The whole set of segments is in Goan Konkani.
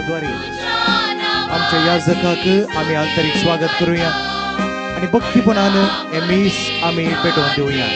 द्वारे आमच्या याजकाक आमी आंतरीक स्वागत करूया आनी भक्तीपणान हें मीस आमी पेटोवन दिवया.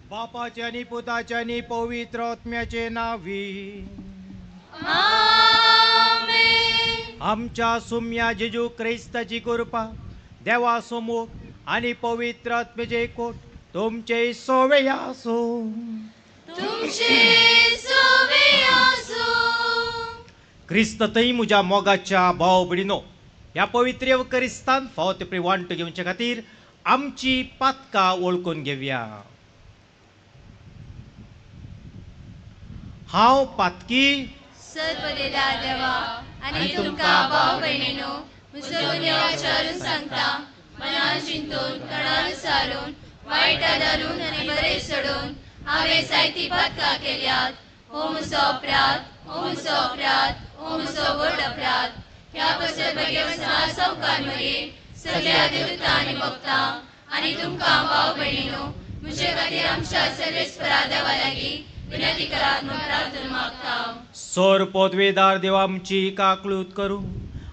बापाचे पुताचे आनी पवित्र आत्म्याचे नावी आमेन. आमच्या सुम्या जेजू क्रिस्ताची कृपा, देवा सोमूख आनी पवित्र आत्म्याचे एकवट तुमचे सोवे आसूं. तुमचे सोवे आसूं. क्रिस्त थंय म्हज्या मोगाच्या भाव भयणीनो, ह्या पवित्र क्रिस्तान फावो ते वांटो घेवचे खातीर आमची पातकां वळखून घेवया. हांव पातकी सर्वदेला देवा आनी तुमकां भाव भयणीनो म्हजो गुन्यांव विचारून सांगता, मनान चिंतून तणान सारून वायट आदारून आनी बरें सोडून हांवें जायतीं पातकां केल्यात. हो म्हजो अपराध, हो म्हजो अपराध, हो म्हजो व्हड अपराध. ह्या पासत भगेवसना सावकार मरे सगळ्या देवता आनी भक्तां आनी तुमकां भाव भयणीनो म्हजे खातीर आमच्या सर्वेस्परा देवा लागीं विनंती करात म्हूण प्रार्थना मागता. सोर पदवेदार देव आमची काकळूत करूं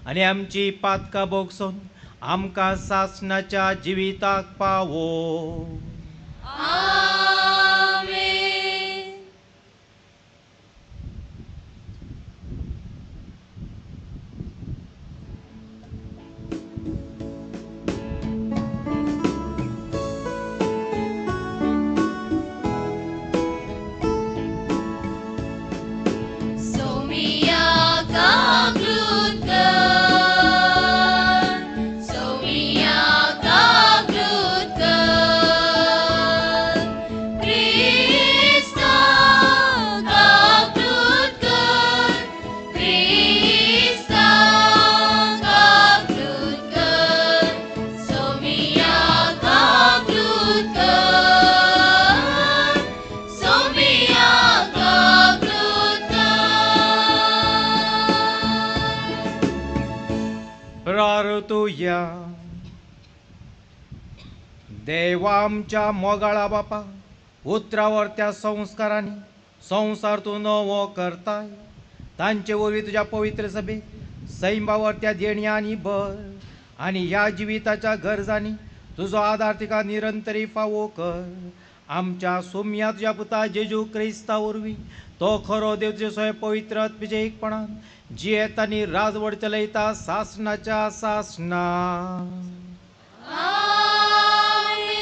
आनी आमची पातकां भोगसून आमकां सासणाच्या जिविताक पावो. आमेन. सोमिया काकळूत कर, सोमिया काकळूत कर, क्रिस्ता काकळूत कर, क्रिस्ता काकळूत कर, सोमिया काकळूत कर, सोमिया काकळूत कर. प्रार्थुया. देवा आमच्या मोगाळा बापा, उतरावर त्या संस्कारांनी संवसार तूं नवो करताय, तांचे वरवीं तुज्या पवित्र सभेक सैमावर त्या देण्यांनी भर आनी ह्या जिविताच्या गरजांनी तुजो आदार तिका निरंतरी फावो कर. आमच्या सोम्या तुज्या पुता जेजू क्रिस्ता वरवीं तो खरो देव तुजे स्वय पवित्र आत्म्याच्या एकपणान जियेत आनी राजवट चलयता सासणाच्या सासणा. आमेन.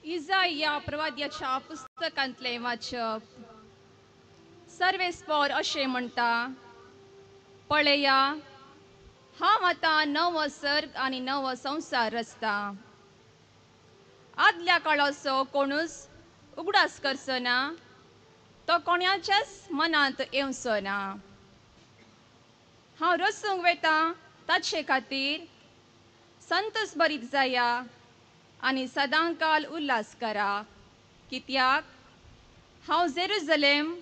इजाया प्रवाद्याच्या पुस्तकांतले वाचप. सर्वेस्पोर अशें म्हणटा, पळया हांव आतां नवो सर्ग आनी नवो संवसार रचता. आदल्या काळाचो कोणूच उगडास करचो ना, तो कोणाच्याच मनांत येवचो ना. हांव रचूंक वता ताचे खातीर संतोष बरीत जाया आनी सदांकाल उल्हास करा, कित्याक हांव जेरुजलेम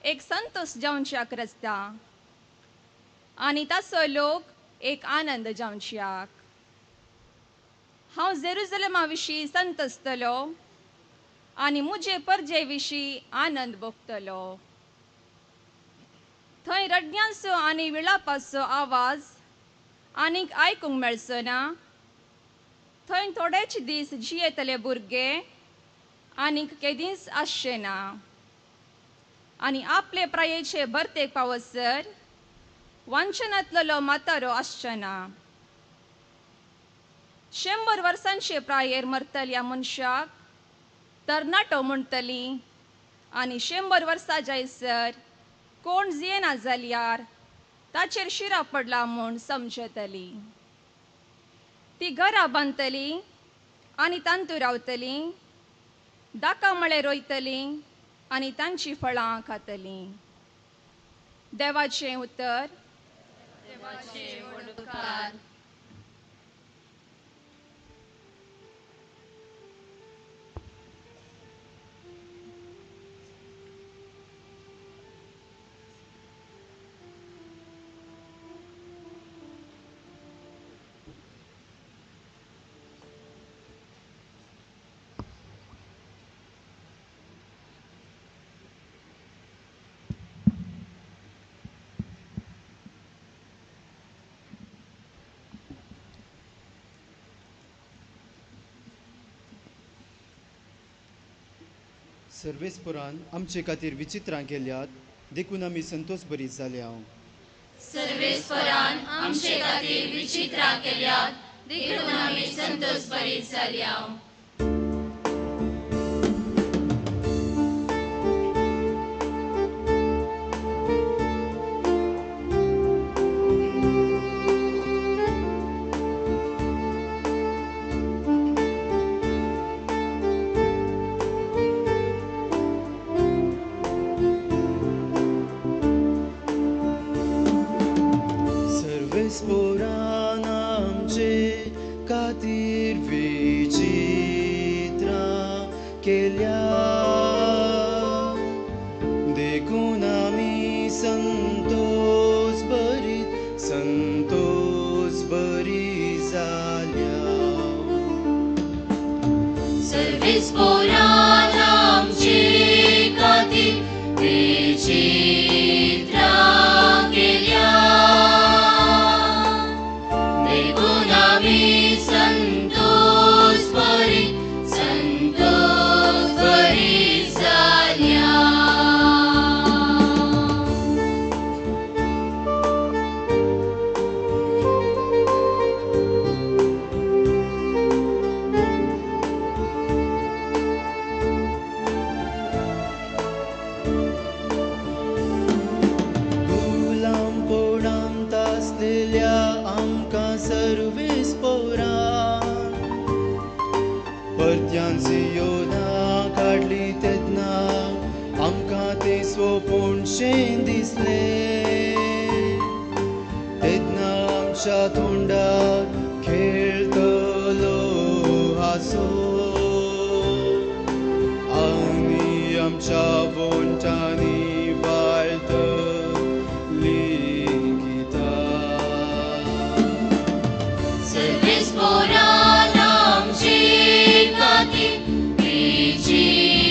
एक संतोष जावच्याक रचता आनी ताचो लोक एक आनंद जावच्याक। हांव जेरुजलेमा विशीं संतोसतलो आनी म्हजे परजे विशीं आनंद भोगतलो। थंय रडण्यांचो आनी विळापाचो आवाज आनीक आयकूंक मेळचो ना। थंय थोडेच दीस जियेतले भुरगे आनीक केदींच आसचे ना आनी आपले प्रायेचे भरतेक पावसर वांचनांतलो म्हातारो आसचो ना। 100 वर्सांचे प्रायेर मरतल्या मनशाक तरणाटो म्हणटली आनी 100 वर्सां जायसर कोण जियेना जाल्यार ताचेर शिरा पडला म्हूण समजतली। ती घरां बांदतली आनी तांतू रावतली, दाका मळे रोयतली आनी तांची फळां खातली। देवाचें उतर। देवाचे व्हड उपकार। सर्वेस्परान आमचे खातीर विचित्रां केल्यात देखून आमी संतोष बरी जाल्या। सर्वेस्परान आमचे खातीर विचित्रां केल्यात देखून आमी संतोष बरी जाल्या। सर्वेस्परान आमचे खातीर विचित्रां केल्या देखून आमी संतोष बरी जाल्या। सर्वेस्परान आमचे खातीर विचित्रां केल्या देखून आमी संतोष बरी जाल्या। गुलामपणांत आसलेल्या आमकां सर्वेस्परान परत्यान सियोना काडली तेन्ना आमकां तें स्वपणशें दिसलें। तेन्ना आमच्या तोंडार खेळटलो हांसो आनी आमच्या वोंठांनी वाळटली गितां। सर्वेस्परान आमचे खातीर विचित्रां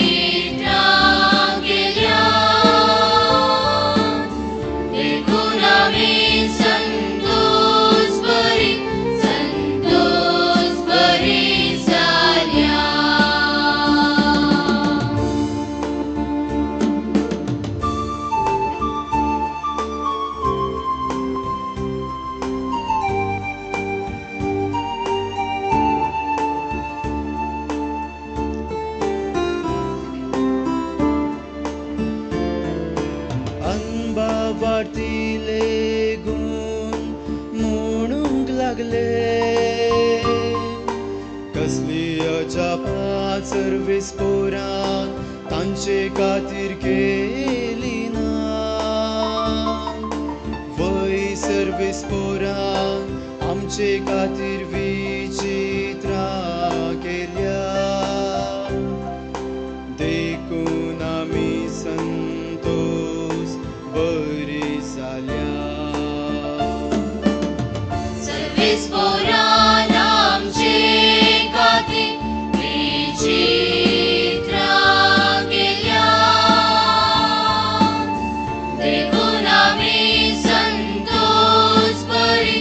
केल्या देखून आमी संतोष बरी जाल्या। अनबा वाडटिले गूण म्हणूंक लागले कसली अजापां सर्वेस्परान तांचे खातीर केली ना। वय सर्वेस्परान आमचे खातीर विचित्रां केल्या देखून आमी संतोष बरी जाल्या. सर्वेस्पोरान आमचे खातीर विचित्रां केल्या देखून आमी संतोष बरी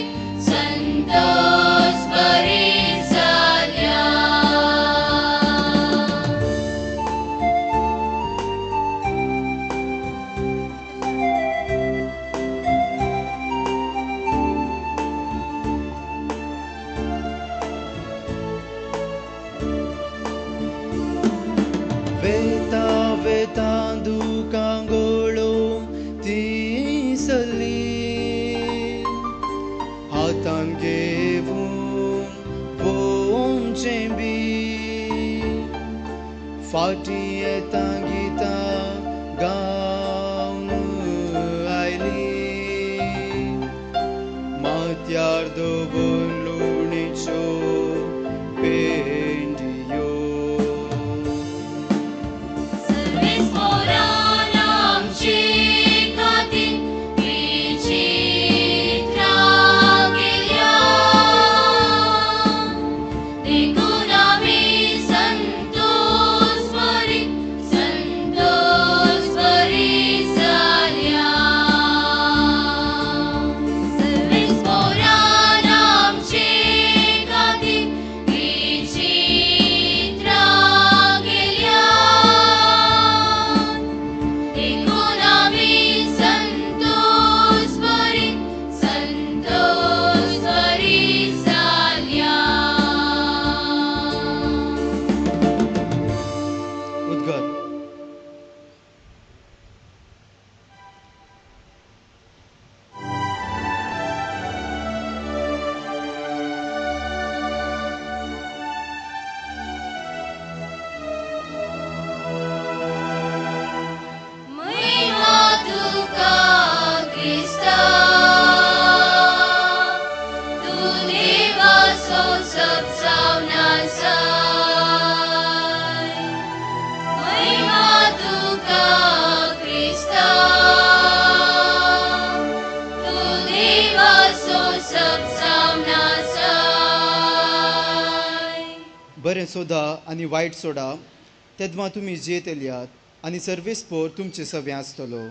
जाल्या. वेता वेता दुकां गळोवन ती सल्ली हातान घेवन वचचें बी फाटीं येता गितां गावन आयली माथ्यार दवर लोणेच्यो पेंडियो. सर्वेस्पोरान आमचे खातीर विचित्रां केल्या देखून आमी संतोष बरी जाल्या. सर्वेस्पोरान आमचे खातीर विचित्रां केल्या देखून आमी संतोष बरी जाल्या. उद्गार. महिमा तुका क्रिस्ता तूं देवाचो सब जावन आसाय. महिमा तुका क्रिस्ता तूं देवाचो सब जावन आसाय. बरें सोदा आनी वायट सोडा तेदमा तुमी जियेतल्यात आनी सर्वेस्पोर तुमचे सवें आसतलो.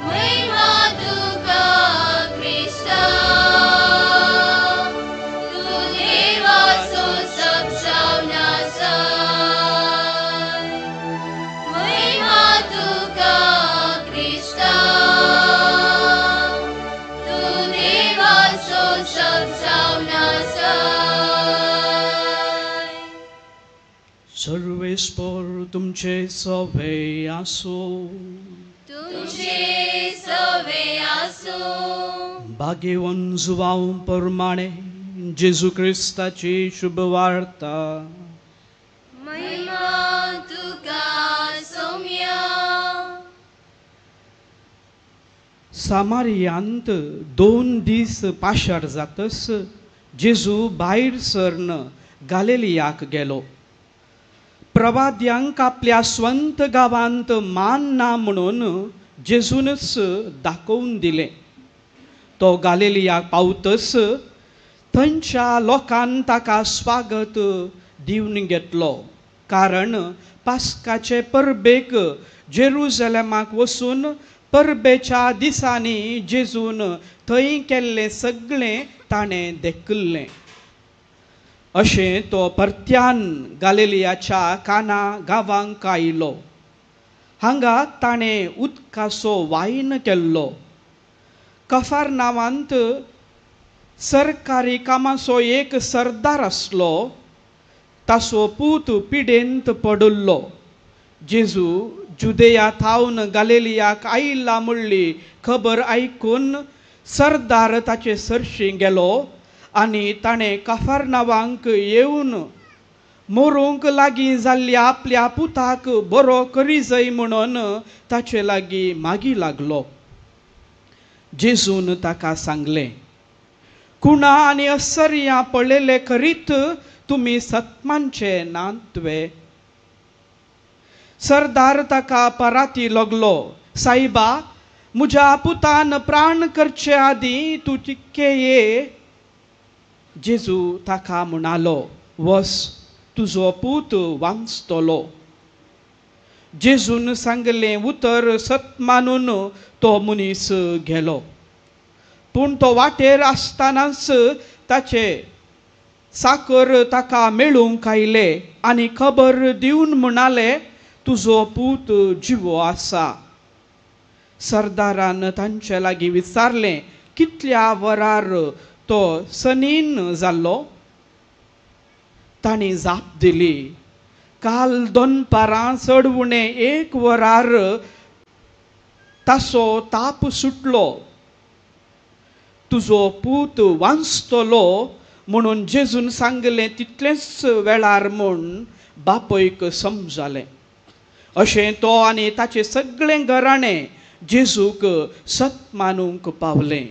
महिमा तुका क्रिस्ता तूं देवाचो सब जावन आसाय. महिमा तुका क्रिस्ता तूं देवाचो सब जावन आसाय. सर्वेस्पोर तुमचे सवे आसूं. तुमचे सवे आसूं. भाग्यवन जुवांव प्रमाणे जेजू क्रिस्ताची शुभवार्ता. महिमा तुका सोम्या. सामारियांत 2 दीस पाशार जातस जेजू भायर सरन गालेलियाक गेलो. प्रवाद्यांक आपल्या स्वंत गांवांत मान ना म्हणून जेजूनच दाखोवन दिलें. तो गालेलियाक पावतस थंयच्या लोकान ताका स्वागत दिवन घेतलो, कारण पास्काचे परबेक जेरुजलेमाक वचून परबेच्या दिसांनी जेजून थंय केल्लें सगळें ताणें देखिल्लें. अशें तो परत्यान गालेलियाच्या काना गांवांक आयलो. हांगा ताणें उदकाचो वायन केल्लो. कफार नांवांत सरकारी कामाचो एक सरदार आसलो. ताचो पूत पिडेंत पडिल्लो. जेजू जुदेया थावन गालेलियाक आयला म्हणली खबर आयकून सरदार ताचे सरशी गेलो आनी ताणें काफारनावांक येवन मरूंक लागीं जाल्ल्या आपल्या पुताक बरो करी जाय म्हणून ताचे लागीं मागी लागलो. जेजून ताका सांगलें, कुणा आनी असर्यां पळयले करीत तुमी सतमानचे नातवे. सरदार ताका पराती लागलो, सायबा, म्हज्या पुतान प्राण करचे आदीं तूं तितके ये. जेजू ताका म्हणालो, वस, तुजो पूत वांचतलो. जेजून सांगलें उतर सत मानून तो मनीस गेलो. पूण तो वाटेर आसतनाच ताचे साकर ताका मेळूंक आयले आनी खबर दिवन म्हणाले, तुजो पूत जिवो आसा. सरदारान तांचे लागीं विचारलें, कितल्या वरार तो सनीन जाल्लो? तांणी जाप दिली, काल दनपारां चड उणें 1 वरार ताचो ताप सुटलो. तुजो पूत वांचतलो म्हणून जेजून सांगलें तितलेंच वेळार म्हूण बापयक समजालें. अशें तो आनी ताचें सगळें घराणें जेजूक सत मानूंक पावलें.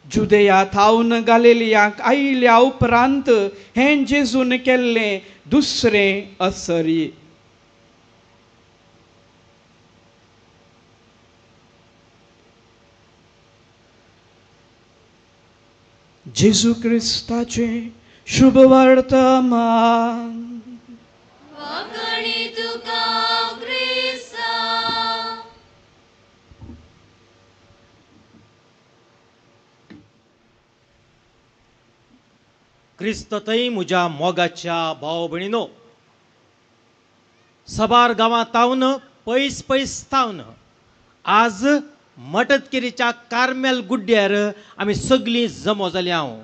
जुदेया थावन गालिलियाक आयल्या उपरांत हें जेजून केल्लें दुसरें असरी. जेजू क्रिस्ताचें शुभ वर्तमान. क्रिस्त थंय म्हज्या मोगाच्या भाव भयणीनो, सबार गांवां तावन पयस पयस तावन आज मटतकेरीच्या कार्मेल गुड्ड्यार आमी सगळीं जमो जाली हांव.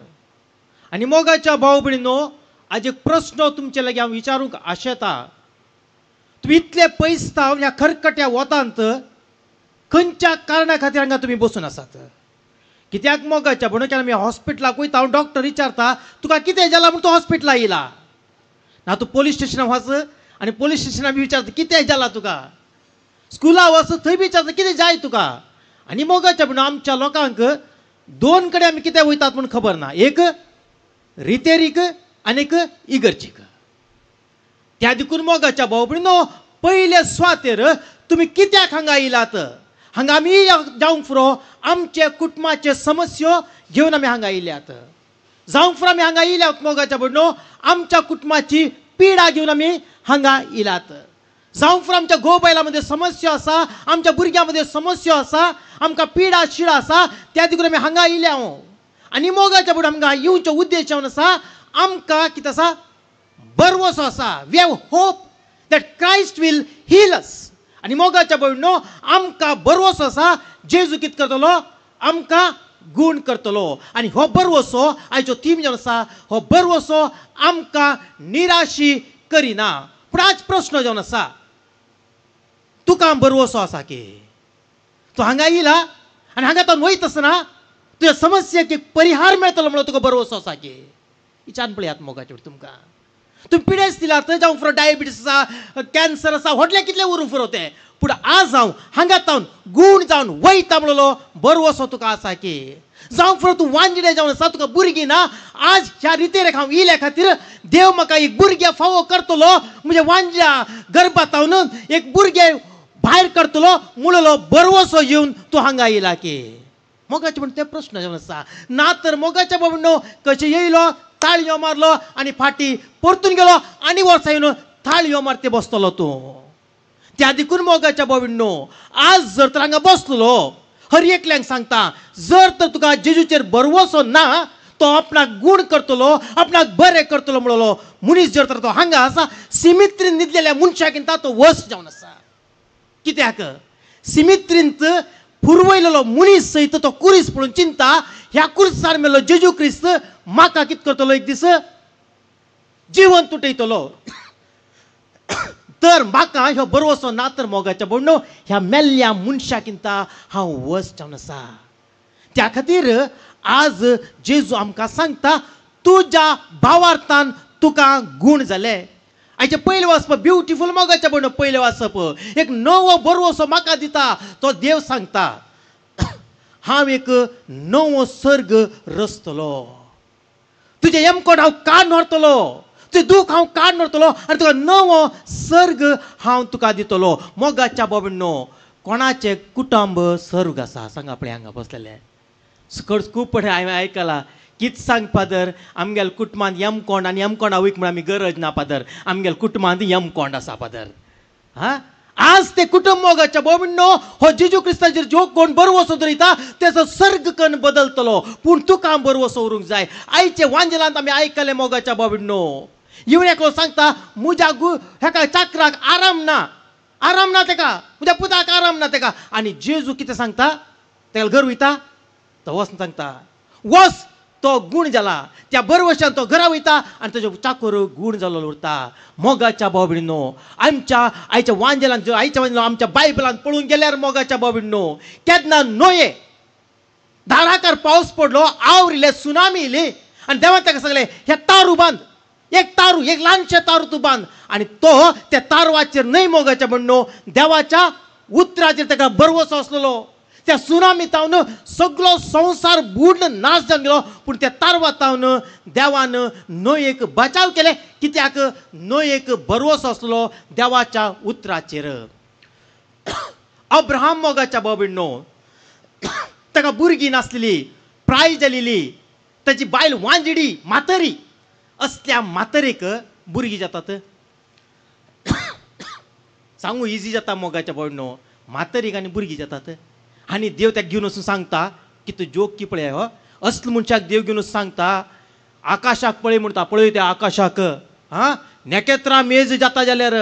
आनी मोगाच्या भाव भयणीनो, आज एक प्रस्न तुमचे लागीं हांव विचारूंक आशेता. तुमी इतले पयस तावन ह्या खरकट्या वतांत खंयच्या कारणा खातीर हांगा तुमी बसून आसात? कित्याक मोगाच्या म्हणून केन्ना आमी हॉस्पिटलाक वयता, हांव डॉक्टर विचारता तुका कितें जालां म्हूण तूं हॉस्पिटलाक येयला ना, तूं पोलीस स्टेशनाक वच आनी पोलीस स्टेशनाक बी विचारता कितें जालां तुका, स्कुला वच थंय बी विचारता कितें जाय तुका. आनी मोगाच्या म्हणून आमच्या लोकांक दोन कडेन आमी कितें वयतात म्हूण खबर ना, एक रितेरीक आनी एक इगर्जीक. त्या देखून मोगाच्या भाव भयणीनो, पयले सुवातेर तुमी कित्याक हांगा येयलात? हांगा आमी जावंक फुरो आमचे कुटुंबाचे समस्यो घेवन आमी हांगा येयल्यात. जावंक फुरो आमी हांगा येयल्यात मोगाच्या भयणीनो, आमच्या कुटुंबाची पिडा घेवन आमी हांगा येयल्यात. जावंक फुरो आमच्या घोव बायलां मदें समस्या आसा, आमच्या भुरग्यां मदें समस्या आसा, आमकां पिडा शिडा आसा, त्या देखून आमी हांगा येयल्या. आनी मोगाच्या भयणीनो, आमकां येवचो उद्देश जावन आसा, आमकां कितें आसा, बरवसो आसा. We have hope that Christ will heal us. आनी मोगाच्या भयणीनो, आमकां बरवसो आसा जेजू कितें करतलो, आमकां गूण करतलो. आनी हो बरवसो आयचो थीम जावन आसा, हो बरवसो आमकां निराशी करिना. पूण आज प्रस्न जावन आसा, तुका बरवसो आसा की तूं हांगा येयला आनी हांगा तो वयता आसतना तुज्या समस्येक एक परिहार मेळटलो म्हणून तुका बरवसो आसा की? विचारून पळयात मोगाचे तुमकां. तुमी पिडेस्त दिलात, जावं फुरो डायबिटीस आसा, कॅन्सर आसा, व्हडलें कितलें उरूंक फुरो तें, पूण आज हांव हांगा तावन गूण जावन वयता म्हणलो बरवसो तुका आसा की? जावंक फुरो तूं वांजडे जावन आसा, तुका भुरगीं ना, आज ह्या रितेरेक हांव येयल्या खातीर देव म्हाका एक भुरगें फावो करतलो, म्हज्या वांजड्या गर्भात तावन एक भुरगें भायर करतलो म्हणलो बरवसो येवन तूं हांगा येयला की? मोगाचे म्हण ते प्रस्न जावन आसा. ना तर मोगाच्या बाबा कशें येयलो, ताळयो मारलो आनी फाटी परतून गेलो आनी वर्सा येवन ताळयो मारते बसतलो तूं. त्या देखून मोगाच्या बाबींनो, आज जर तर हांगा बसलो, हर एकल्यांक सांगता, जर तर तुका जेजूचेर बरवसो ना, तो आपणाक गूण करतलो, आपणाक बरें करतलो म्हणलो मनीस जर तर तो हांगा आसा, सिमित्रीन न्हिदलेल्या मनशाक तो वस जावन आसा. कित्याक सिमित्रींत पुरवयलेलो मनीस सयत तो कुरीस पळोवन चिंता, ह्या कुर्सार मेलो जेजू क्रिस्त म्हाका कितें करतलो, एक दीस जिवन तुटयतलो. तर म्हाका ह्यो बरवसो ना तर मोगाच्या भयणीनो, ह्या मेल्ल्या मनशाकिंता हांव वस जावन आसा. त्या खातीर आज जेजू आमकां सांगता, तुज्या भावार्थान तुका गूण जाले. आयचें पयलें वाचप ब्युटिफूल मोगाचें म्हणून पयलें वाचप एक नवो बरवसो म्हाका दिता. तो देव सांगता हांव एक नवो सर्ग रचतलो, तुजें यमकोट हांव काडून व्हरतलो, तुजें दूख हांव काडून व्हरतलो आनी तुका नवो सर्ग हांव तुका दितलो. मोगाच्या बाबींनो, कोणाचें कुटुंब सर्ग आसा सांगा पळय हांगा बसलेलें खूब पळय हांवें आयकलां कित सांग फादर, आमगेल्या कुटुंबांत यमकोंड आनी यमकोंड आवयक म्हूण आमी गरज ना फादर, आमगेल्या कुटुंबांत यमकोंड आसा फादर. हा आज ते कुटुंब मोगाच्या बाबींनो, हो जेजू क्रिस्ताचेर जो कोण बरवसो दवरिता तेजो सर्ग कन बदलतलो, पूण तुका बरवसो उरूंक जाय. आयचे वांजेलांत आमी आयकलें मोगाच्या बाबींनो, येवन एकलो सांगता म्हज्या हेका चाकराक आराम ना, आराम ना तेका, म्हज्या पुताक आराम ना तेका. आनी जेजू कितें सांगता, तेका घर वयता तो वच सांगता, वच तो गूण जाला त्या बरवशान तो घरा वयता आनी ताजो चाकोर गूण जाल्लो उरता. मोगाच्या बाबींनो, आमच्या आयच्या वांजेलान आयच्या वांजेलान आमच्या बायबलान पळोवंक गेल्यार मोगाच्या बाबींनो, केन्ना न्हंये दाराकार पावस पडलो, आवर इले, सुनामी इली आनी देवान ताका सांगलें हे तारू बांद, एक तारू, एक ल्हानशें तारू तूं बांद. आनी तो त्या तारवाचेर न्हय मोगाच्या म्हणनो देवाच्या उतराचेर ताका बरवसो आसलेलो. त्या सुनामी तावन सगळो संवसार बुडून नाश जावन गेलो, पूण त्या तारवा तावन देवान न्हंयेक बचाव केले. कित्याक न्हंयेक बरवसो आसलो देवाच्या उतराचेर. अब्राहम मोगाच्या बाबींनो, ताका भुरगीं नासलेली, प्राय जालेली, ताची बायल वांजडी म्हातारी, असल्या म्हातारेक भुरगीं जातात सांगू इजी जाता मोगाच्या बाबींनो, म्हातारीक आनी भुरगीं जातात. आनी देव ताका घेवन वचून सांगता की तूं जोक की पळय हो, असल्या मनशाक देव घेवन वचून सांगता आकाशाक पळय म्हणटा, पळय त्या आकाशाक आं नखेत्रां मेज जाता जाल्यार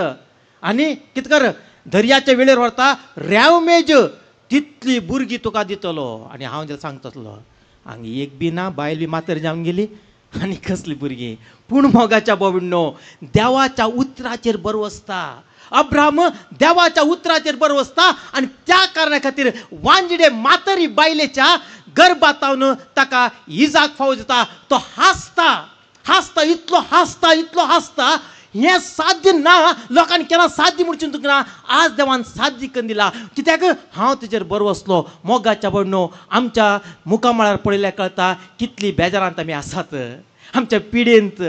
आनी कितें कर दर्याच्या वेळेर व्हरता रेंव मेज तितली भुरगीं तुका दितलो. आनी हांव ताका सांगतलो हांगा एक बी ना, बायल बी म्हातारी जावन गेली आनी कसली भुरगीं. पूण मोगाच्या बाबींनो, देवाच्या उतराचेर बरवसता अब्राहम, देवाच्या उतराचेर बरवसता आनी त्या कारणा खातीर वांजडे म्हातारी बायलेच्या गर्भातावन ताका इजाक फावो जाता. तो हांसता हांसता, इतलो हांसता इतलो हांसता, हें साध्य ना, लोकांनी केन्ना साध्य म्हूण चिंतूंक ना, आज देवान साध्य करून दिला. कित्याक हांव तेजेर बरवसलो. मोगाच्या बाबींनो, आमच्या मुखामळार पळयल्यार कळटा कितली बेजारांत आमी आसात, आमच्या पिडेंत,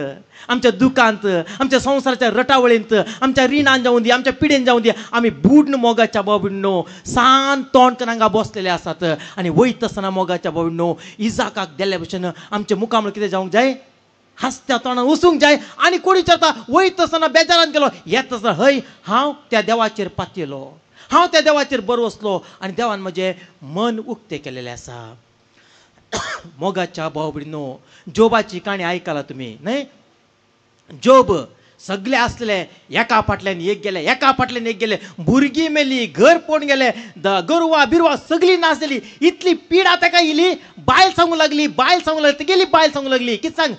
आमच्या दुखांत, आमच्या संवसाराच्या रटावळींत, आमच्या रिणान जावं दी, आमच्या पिडेन जावं दी, आमी बुडून मोगाच्या बाबींनो सान तोंड करून हांगा बसलेले आसात. आनी वयता आसतना मोगाच्या बाबींनो इजाकाक गेल्ल्या भशेन आमच्या मुखामळ कितें जावंक जाय, हांसत्या तोंडान वचूंक जाय. आनी कोण विचारता वयता आसतना बेजारान गेलो, येता आसतना हय हांव त्या देवाचेर पातयेलो, हांव त्या देवाचेर बरवसलो आनी देवान म्हजें मन उक्तें केलेलें आसा. मोगाच्या भाव भयणींनो, जोबाची काणी आयकला तुमी न्हय? जोब सगळे आसले एका फाटल्यान एक गेले, एका फाटल्यान एक गेले, भुरगीं मेली, घर पडून गेले, गोरवां बिरवां सगळीं नाश जाली. इतली पिडा ताका इली, बायल सांगूंक लागली, बायल सांगूंक लागली, तेगेली बायल सांगूंक लागली कितें सांग,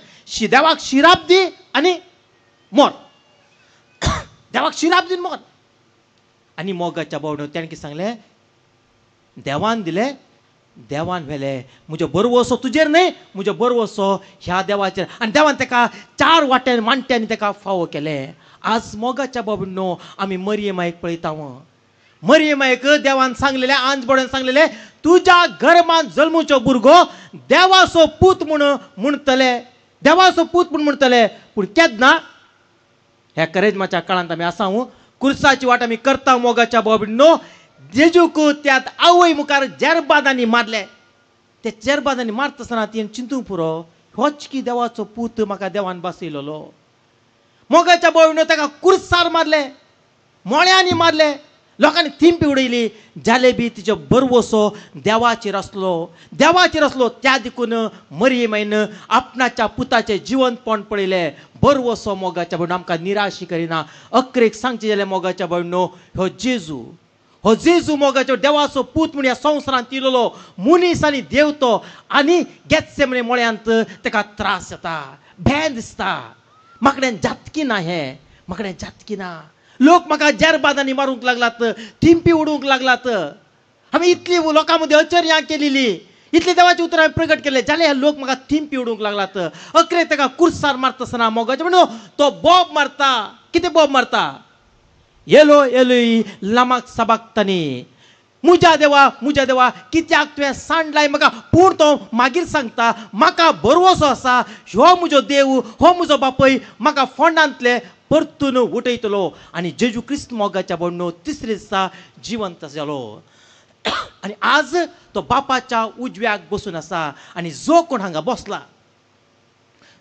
देवाक शिराप दी आनी मोर, देवाक शिराप दी मोर. आनी मोगाच्या भावनो ताणें कितें सांगलें, देवान दिलें देवान व्हेलें, म्हजो बरवसो तुजेर न्हय, म्हजो बरवसो ह्या देवाचेर. आनी देवान ताका चार वाट्यान माणट्यांनी ताका फावो केलें. आज मोगाच्या बाबींनो, आमी मरियमायक पळयता. मरियमायक देवान सांगलेलें, आंज बोड्यान सांगलेलें, तुज्या गर्भान जल्मुचो भुरगो देवाचो पूत म्हूण म्हणटले, देवाचो पूत म्हूण म्हणटले. पूण केन्ना ह्या करेजमाच्या काळांत आमी आसा, कुर्साची वाट आमी करता मोगाच्या बाबींनो. जेजूक त्या आवय मुखार जेरबादांनी मारले, ते जेरबादांनी मारता आसतना तिणें चिंतूंक पुरो, होच की देवाचो पूत म्हाका देवान बसयलेलो. मोगाच्या बाबींनो ताका कुर्सार मारले, मोळ्यांनी मारले, लोकांनी थिंपी उडयली, जाले बी तिचो बरवसो देवाचेर आसलो, देवाचेर आसलो. त्या देखून मरियमायन आपणाच्या पुताचें जिवंतपण पळयलें. बरवसो मोगाच्या बाबींनो आमकां निराशी करिना. अकरेक सांगचें जाल्यार मोगाच्या बाबींनो, हो जेजू, हो जेजू मोगाचो देवाचो पूत म्हूण ह्या संवसारांत येयलेलो मनीस आनी देव तो. आनी गेत्सेमने मळ्यांत ताका त्रास जाता, भें दिसता, म्हाकडेन जातकी ना, हें म्हाकडेन जातकी ना, लोक म्हाका जेरबादांनी मारूंक लागलात, थिंपी उडोवंक लागलात, आमी इतली लोकां मदीं अचर्यां केलेली, इतले देवाचे उतर हांवें प्रगट केले जाल्यार हे लोक म्हाका थिंपी उडोवंक लागलात. अकरे ताका कुर्सार मारता आसतना मोगाचे म्हणून तो बोब मारता. कितें बोब मारता? येलो येलोई लामाक सबागतानी, मुज्या देवा मुज्या देवा कित्याक तुवें सांडलाय म्हाका. पूण तो मागीर सांगता म्हाका भरवसो आसा, हो म्हजो देव, हो म्हजो बापय म्हाका फोंडांतले परतून उठयतलो. आनी जेजू क्रिस्त मोगाच्या बण्णो तिसरे दिसा जिवंत जालो आनी आज तो बापाच्या उजव्याक बसून आसा. आनी जो कोण हांगा बसला,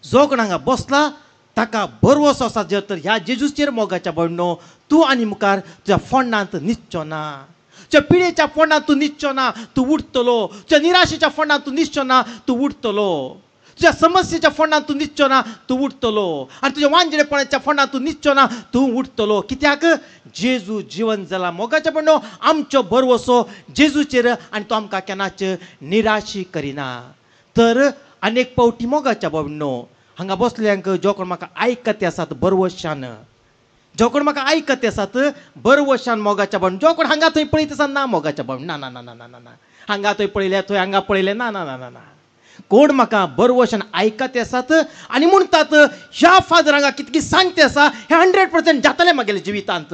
जो कोण हांगा बसला ताका भरवसो आसा जर तर ह्या जेजूचेर मोगाच्या बण्णो तूं आनी मुखार तुज्या फोंडांत न्हिदचो ना, तुज्या पिडेच्या फोंडांत तूं न्हिदचो ना, तूं उठतलो. तुज्या निराशेच्या फोंडांत तूं न्हिदचो ना, तूं उठतलो. तुज्या समस्येच्या फोंडांत तूं न्हिदचो ना, तूं उठतलो. आनी तुज्या वांजेपणाच्या फोंडांत तूं न्हिदचो ना, तूं उठतलो. कित्याक? जेजू जिवन जाला मोगाच्या बण्णो आमचो भरवसो जेजूचेर आनी तो आमकां केन्नाच निराशी करिना. तर अनेक पावटी मोगाच्या बण्णो हांगा बसल्यांक जो कोण म्हाका आयकते आसात बरवशान, जो कोण म्हाका आयकते आसात बरवशान मोगाच्या बण, जो कोण हांगा थंय पळयत आसा ना मोगाच्या बण, ना ना ना ना ना ना, हांगा थंय पळयले थंय हांगा पळयले ना ना ना ना ना, कोण म्हाका बरवशान आयकते आसात आनी म्हणटात ह्या फादर हांगा कितकी सांगते आसा हें 100% जातलें म्हागेले जिवितांत,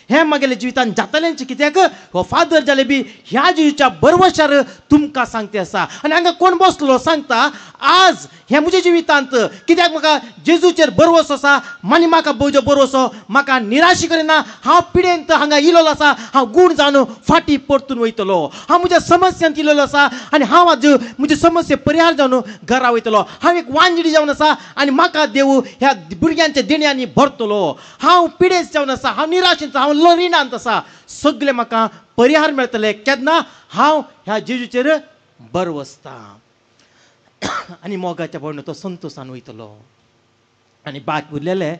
हें म्हागेले जिवितांत जातलेंच. कित्याक हो फादर जाले बी ह्या जिवीच्या बरवशार तुमकां सांगते आसा. आनी हांगा कोण बसलो सांगता आज हें म्हज्या जिवितांत कित्याक म्हाका जेजूचेर बरवसो आसा आनी म्हाका म्हजो बरवसो म्हाका निराशी करिना. हांव पिडेंत हांगा इलोलो आसा, हांव गूण जावन फाटीं परतून वयतलो. हांव म्हज्या समस्यांत इलोलो आसा आनी हांव आज म्हजी समस्या परिहार जावन घरा वयतलो. हांव एक वांजडी जावन आसा आनी म्हाका देव ह्या भुरग्यांच्या देण्यांनी भरतलो. हांव पिडेस्त जावन आसा, हांव निराशेंत, हांव रिणांत आसा, सगळे म्हाका परिहार मेळटले केन्ना हांव ह्या जेजूचेर बरवसता. आनी मोगाच्या भोंवडेन तो संतोशान वयतलो आनी बाक उरलेले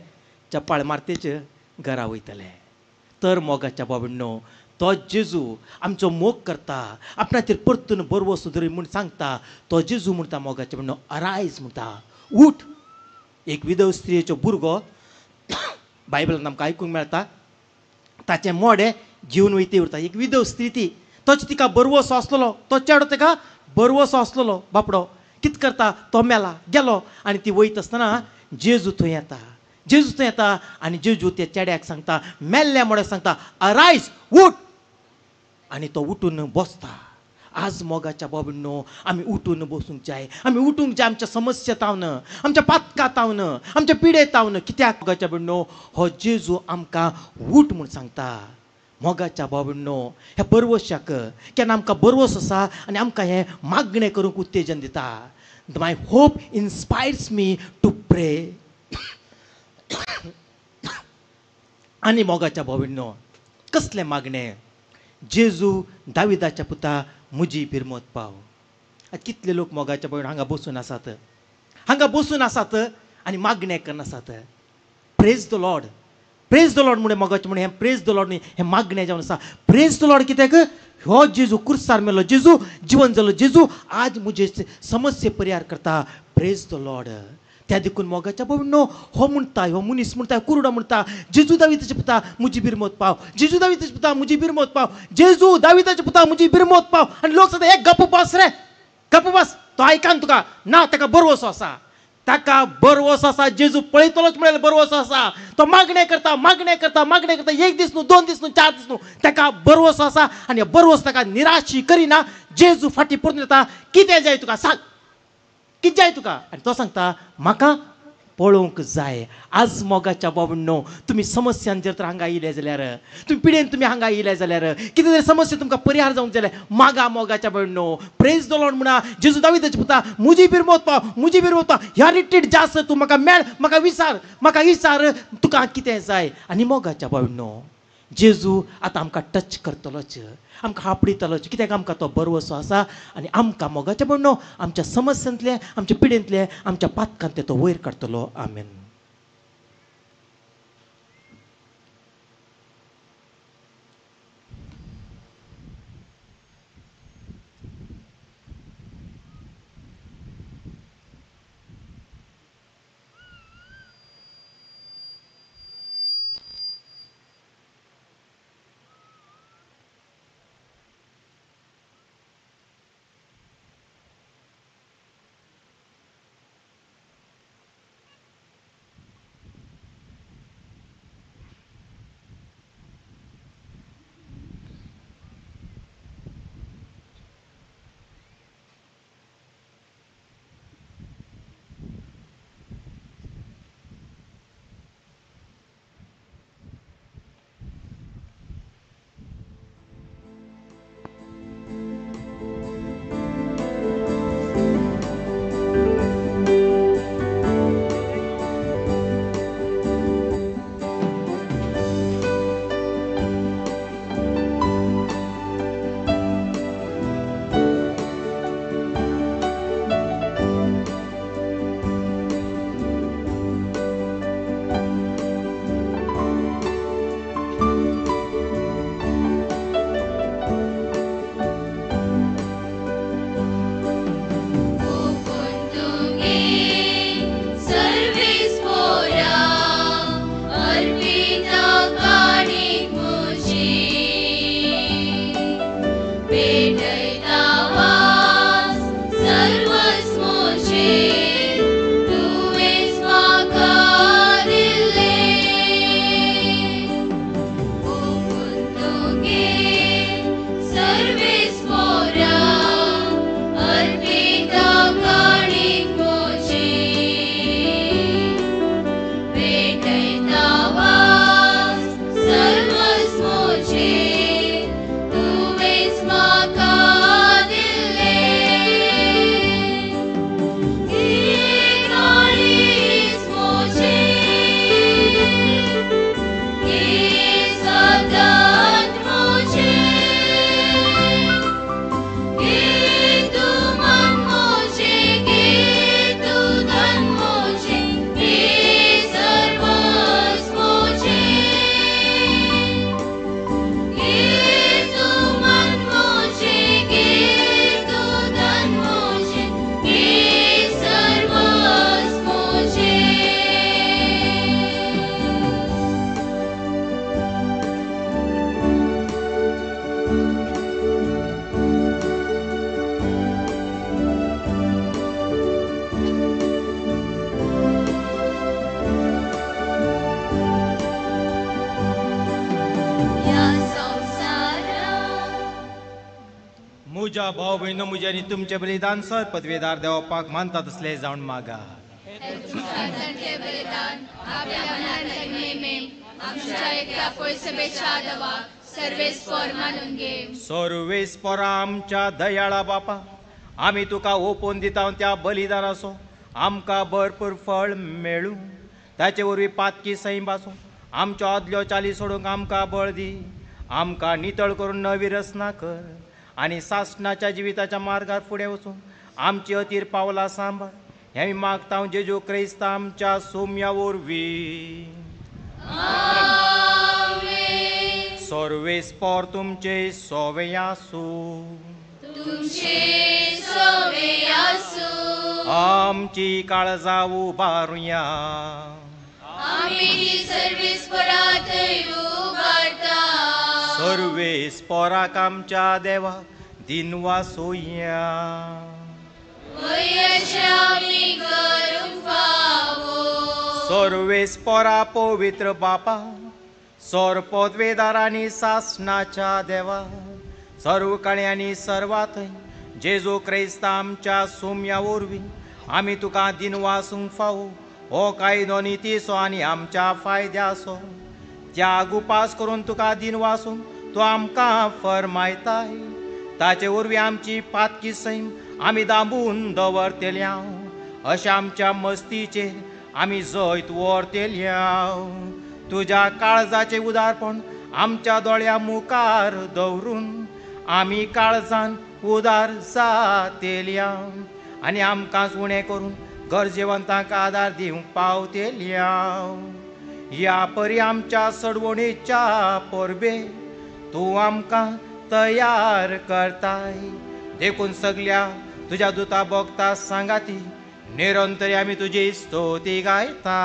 चपाळ मारतेच घरा वयतले. तर मोगाच्या बाबडनो तो जेजू आमचो मोग करता, आपणाचेर परतून बरवसो धरी म्हूण सांगता. तो जेजू म्हणटा मोगाच्या बाबडनो अरायज म्हणटा, उठ. एक विधव स्त्रियेचो भुरगो बायबलान आमकां आयकूंक मेळटा, ताचें मोडें घेवन वयती उरता. एक विधव स्त्री ती, तोच तिका बरवसो आसलेलो, तो चेडो ताका बरवसो आसलेलो बापडो. कित करता तो मेला गेलो आनी ती वयत आसतना जेजू थंय येता, जेजू थंय येता आनी जेजू त्या चेड्याक सांगता, मेल्ल्या मोड्याक सांगता अरायज उठ. आनी तो उठून बसता. आज मोगाच्या बाबडनो आमी उठून बसूंक जाय, आमी उठूंक जाय आमच्या समस्या तावन, आमच्या पातका तावन, आमच्या पिडे तावन. कित्याक मोगाच्या बाबडनो हो जेजू आमकां उठ म्हूण सांगता. मोगाच्या बाबडनो ह्या बरवशाक केन्ना आमकां बरवस आसा आनी आमकां हें मागणें करूंक उत्तेजन दिता. My hope inspires me to pray. आनी मोगाच्या बाबडनो कसलें मागणें? जेजू दाविदाच्या पुता म्हजी बिरमत पाव. आतां कितले लोक मोगाच्या बाबडनो हांगा बसून आसात, हांगा बसून आसात आनी मागणें करनासात. Praise the Lord, praise the Lord म्हणून मोगाचें म्हणून हें प्रेज the Lord न्ही, हें मागणें जावन आसा. प्रेज the Lord कित्याक? हो जेजू कुर्सार मेलो, जेजू जिवन जालो, जेजू आज म्हजे समस्ये परिहार करता. Praise the Lord. त्या देखून मोगाच्या बाबडनो हो म्हणटा, हो मनीस म्हणटा, कुरडो म्हणटा, जेजू दाविदाचे पुता म्हजी बिरमत पाव, जेजू दाविदाचे पुता म्हजी बिरमत पाव, जेजू दाविदाचे पुता म्हजी बिरमत पाव. आनी लोक सांगता हे गप्प बस रे, गप्प बस, तो आयकान तुका ना, ताका बरवसो आसा, ताका बरवसो आसा, जेजू पळयतलोच म्हणल्यार बरवसो आसा. तो मागणें करता, मागणें करता, मागणें करता, एक दीस न्हू, दोन दीस न्हू, चार दीस न्हू, ताका बरवसो आसा आनी बरवस ताका निराशी करिना. जेजू फाटीं परतून येता, कितें जाय तुका सांग, कितें जाय तुका? आनी तो सांगता म्हाका पळोवंक जाय. आज मोगाच्या बाबडनो तुमी समस्यान जर तर हांगा येयले जाल्यार, तुमी पिडेन तुमी हांगा येयले जाल्यार, कितें तरी समस्या तुमकां परिहार जावंक जाल्यार मागा मोगाच्या बाबडनो. प्रेज the Lord म्हणा, जेजू दाविदाचे पुता म्हजी बिरमत पाव, म्हजी बिरमत पाव, ह्या रिट्रीट जास्त तूं म्हाका मेळ, म्हाका विचार, म्हाका विचार तुका कितें जाय. आनी मोगाच्या बाबडनो जेजू आतां आमकां टच करतलोच, आमकां हापडितलोच. कित्याक आमकां तो बरवसो आसा आनी आमकां मोगाच्या बाबडनो आमच्या समस्यांतले, आमच्या पिडेंतले, आमच्या पातकांतले तो वयर काडटलो. आमेन. म्हज्या भाव भयणो म्हज्या आनी तुमचें बलिदान सर पदवेदार देवपाक मानता तसलें जावन मागा. सर्वेस्पोरा आमच्या दयाळा बापा, आमी तुका ओपोवन दिता त्या बलिदानाचो आमकां भरपूर फळ मेळूं. ताचे वरवीं पातकी सैम आसूं आमच्यो आदल्यो चाली सोडूंक आमकां बळ दी. आमकां नितळ करून नवी रचना कर आनी सासणाच्या जिविताच्या मार्गार फुडें वचूं आमची अतीर पावलां सांबाळ. हें मागता जेजू क्रिस्त आमच्या सोम्या वरवीं. सर्वेस्पोर तुमचे सोवे आसूं. आमची काळजां उबारुया. सर्वेस्पोराक आमच्या देवा दिनवासोया. सर्वेस्पोरा पवित्र बापा, सोरपोदवेदार आनी सासणाच्या देवा, सर्व कण्यांनी सर्वांत जेजू क्रिस्त आमच्या सोम्या वरवीं आमी तुका दिनवासूंक फावो. हो कायदो नितीचो आनी आमच्या फायद्याचो. त्याग उपास करून तुका दिनवासूंक तूं आमकां फरमायताय. ताचे वरवीं आमची पातकी सैम आमी दांबून दवरतल्या. अशें आमच्या मस्तीचेर आमी जैत व्हरतल्या. तुज्या काळजाचें उदारपण आमच्या दोळ्या मुखार दवरून आमी काळजान उदार जातेल्या आनी आमकां उणें करून गरजेवंतांक आदार दिवंक पावतेल्या. ह्या परी आमच्या सडवणेच्या परबे तूं आमकां तयार करताय. देखून सगल्या तुज्या दुता भोगता सांगाती निरंतर आमी तुजी स्तुती गायता.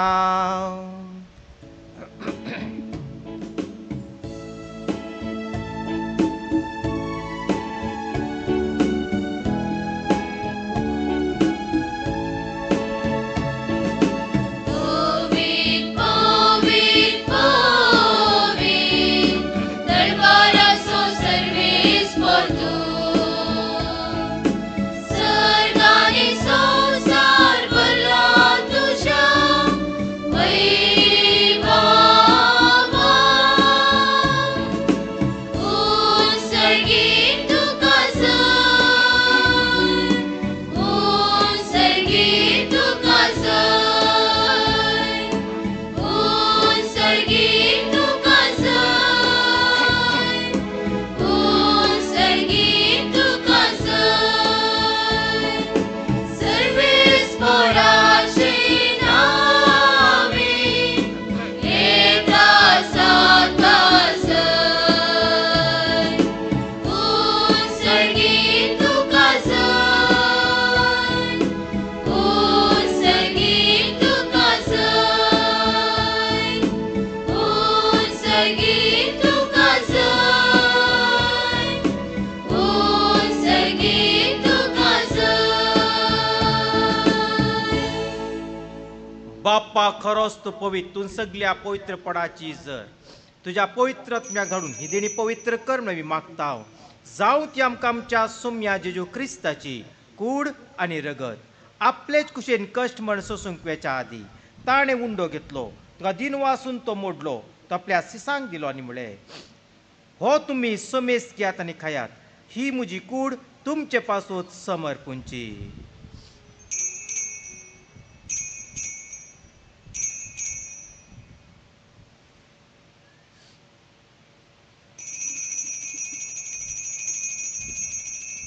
बाप्पा खरोच तूं पवित्र, तूं सगल्या पवित्रपणाची जर तुज्या पवित्र आत्म्याक धाडून ही देणी पवित्र कर म्हणून आमी मागता. जावं ती आमकां आमच्या सोम्या जेजू क्रिस्ताची कूड आनी रगत. आपलेच कुशेन कश्ट म्हण सोसूंक वेच्या आदीं ताणें उंडो घेतलो, तुका दिनवासून तो मोडलो, तो आपल्या सिसांक दिलो आनी म्हळें, हो तुमी समेस्त घेयात आनी खायात, ही म्हजी कूड तुमचे पासून समर्पूंची.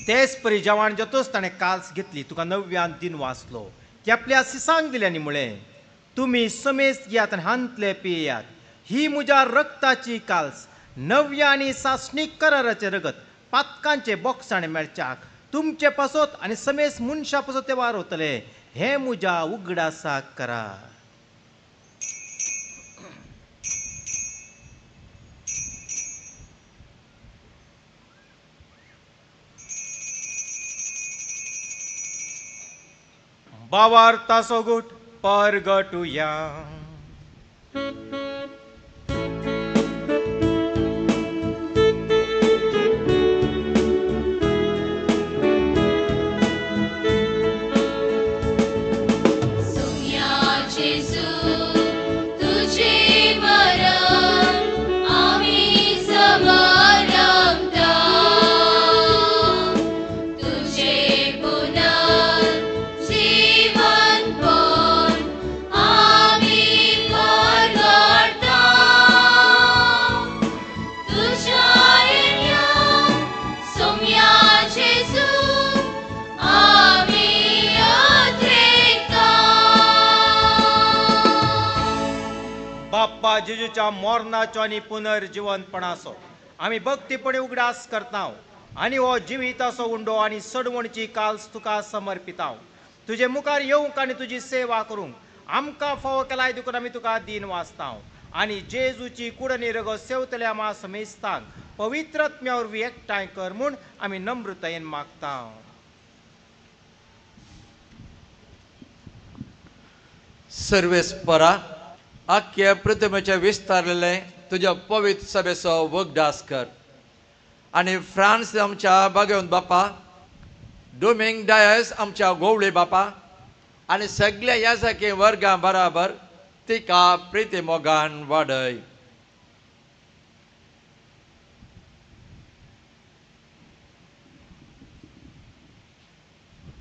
तेच परी जेवण जातच ताणें काल्स घेतली, तुका नव्यान दिन वाचलो, ती आपल्या सिसांक दिली आनी म्हळें, तुमी समेस्त घेयात आनी हांतले पियात, ही म्हज्या रक्ताची काल्स, नव्या आनी सासणीक कराराचें रगत पातकांचे बोगसाणे मेळच्याक तुमचे पासत आनी समेस्त मनशां पासत ते वारवतले. हें म्हज्या उगडासाक करा. बावार्ताचो गुट परगटुया. त्या जेजूच्या मरणाचो आनी पुनर्जिवनपणाचो आमी भक्तीपणी उगडास करता आनी हो जिविताचो उंडो आनी सडवणची काल्स तुका समर्पिता. तुजे मुखार येवंक आनी तुजी सेवा करूंक आमकां फावो केलाय देखून आमी तुका दीन वाचता आनी जेजूची कूड आनी रगत सेवतल्या आमा समेस्तांक पवित्र आत्म्या वरवीं एकठांय कर म्हूण आमी नम्रतायेन मागता. सर्वेस्परा आख्या प्रतिमेचे विस्तारलेले तुज्या पवित्र सभेचो वगडास कर आनी फ्रांस आमच्या बागेवन बापा, डोमिंग डायस आमच्या गोवळे बापा आनी सगल्या याजकी वर्गां बराबर तिका प्रिती मोगान वाडय.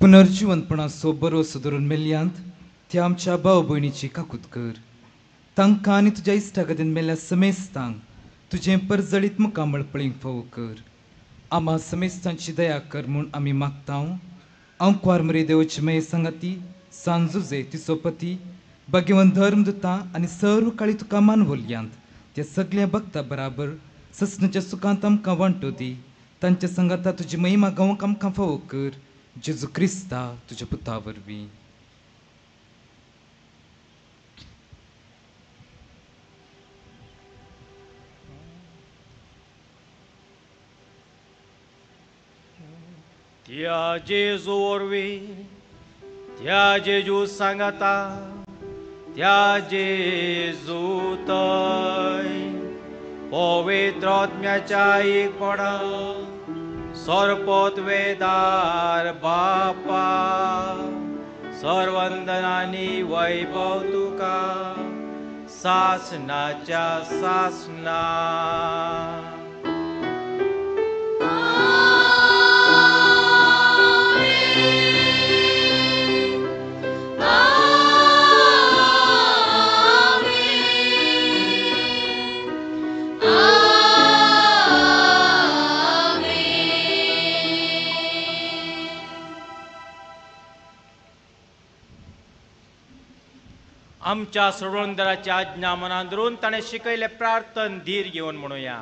पुनर्जिवनपणाचो बरो धरून मेल्यांत त्या आमच्या भाव भयणीची काकूत कर. तांकां आनी तुज्या इश्टागतीन मेल्ल्या समेस्तांक तुजें परजळीत मुखामळ पळींक फावो कर. आमा समेस्तांची दया कर म्हूण आमी मागता. अंकवार मरे देवची मये सांगाती सांजुजे तिचो पती भाग्यवंत धर्म दिता आनी सर्व काळी तुका मानवल्यांत त्या सगळ्या भक्ता बराबर ससनाच्या सुखांत आमकां वांटो दी. तांच्या सांगाता तुजी महिमा गावंक आमकां फावो कर. जेजू क्रिस्ता तुज्या पुता वरवीं. त्या जेजू वरवीं, त्या जेजू सांगाता, त्या जेजू तय पवित्र आत्म्याच्या एकपणा सर्पोत वेदार बापा सर्वंदनानी वैभव तुका सासनाच्या सासना. आमच्या सोडवणदाराची आज्ञा मनान धरून ताणें शिकयलें प्रार्थन धीर घेवन म्हणुया.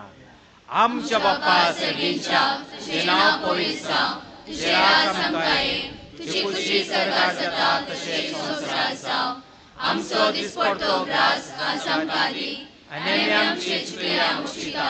आमच्या बापा सगळींच्या तुजें नांव पवित्र जावं, तुजें राज आमकां येवं, तुजी खुशी स्वर्गार जाता तशें संवसारांत जावं. आमचो दिसपडतो ग्रास आज आमकां दी आनी आमी आमचे चुकलेल्या मुशिता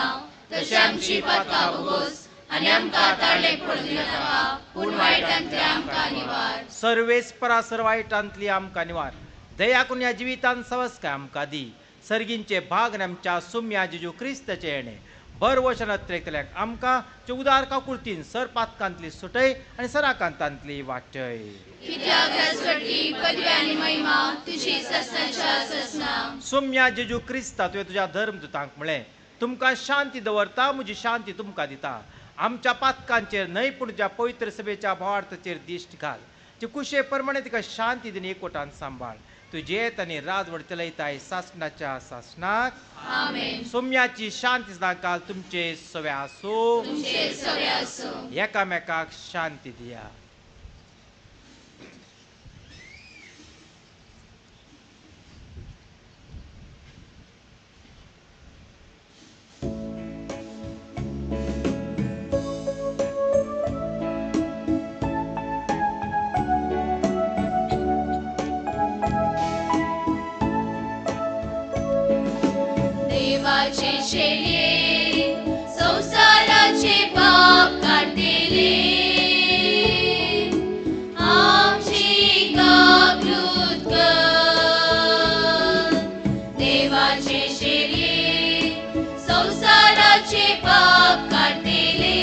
तशें आमची पातकां भोगोस आनी आमकां ताळेक पडूं दिनाका, पूण वायटांतले आमकां निवार. सर्वेस्परा सर वायटांतली आमकां निवार. दया करून ह्या जिवितान सवस्काय आमकां दी. सर्गींचे भाग आनी आमच्या सुम्या जेजू क्रिस्ताचें येणें बरवशन अत्रेकतल्याक आमकां जे उदार काकुळतीन सर पातकांतली सुटय आनी सराकांतांतली वाटय. कित्याक राजवटी पदवी आनी महिमा तुजी ससनाच्या ससना. सुम्या जेजू क्रिस्ता तुवें तुज्या धर्मदूतांक म्हळें, तुमकां शांती दवरता, म्हजी शांती तुमकां दिता. आमच्या पातकांचेर न्हय पूण तुज्या पवित्र सभेच्या भावार्थाचेर दिश्ट घाल. ती कुशे प्रमाणे तिका शांती दिवन एकवटान सांबाळ. तुजें आनी राजवट चलयताय सासणाच्या सासणाक. आमेन. सोम्याची शांती सदांकाल तुमचे सवे आसूं. तुमचे सवे आसूं. एकामेकाक शांती दिया. देवाचे शेळये संसाराचे पाप काडटले, आमची काकूत कर. देवाचे शेळये संसाराचे पाप काडटले,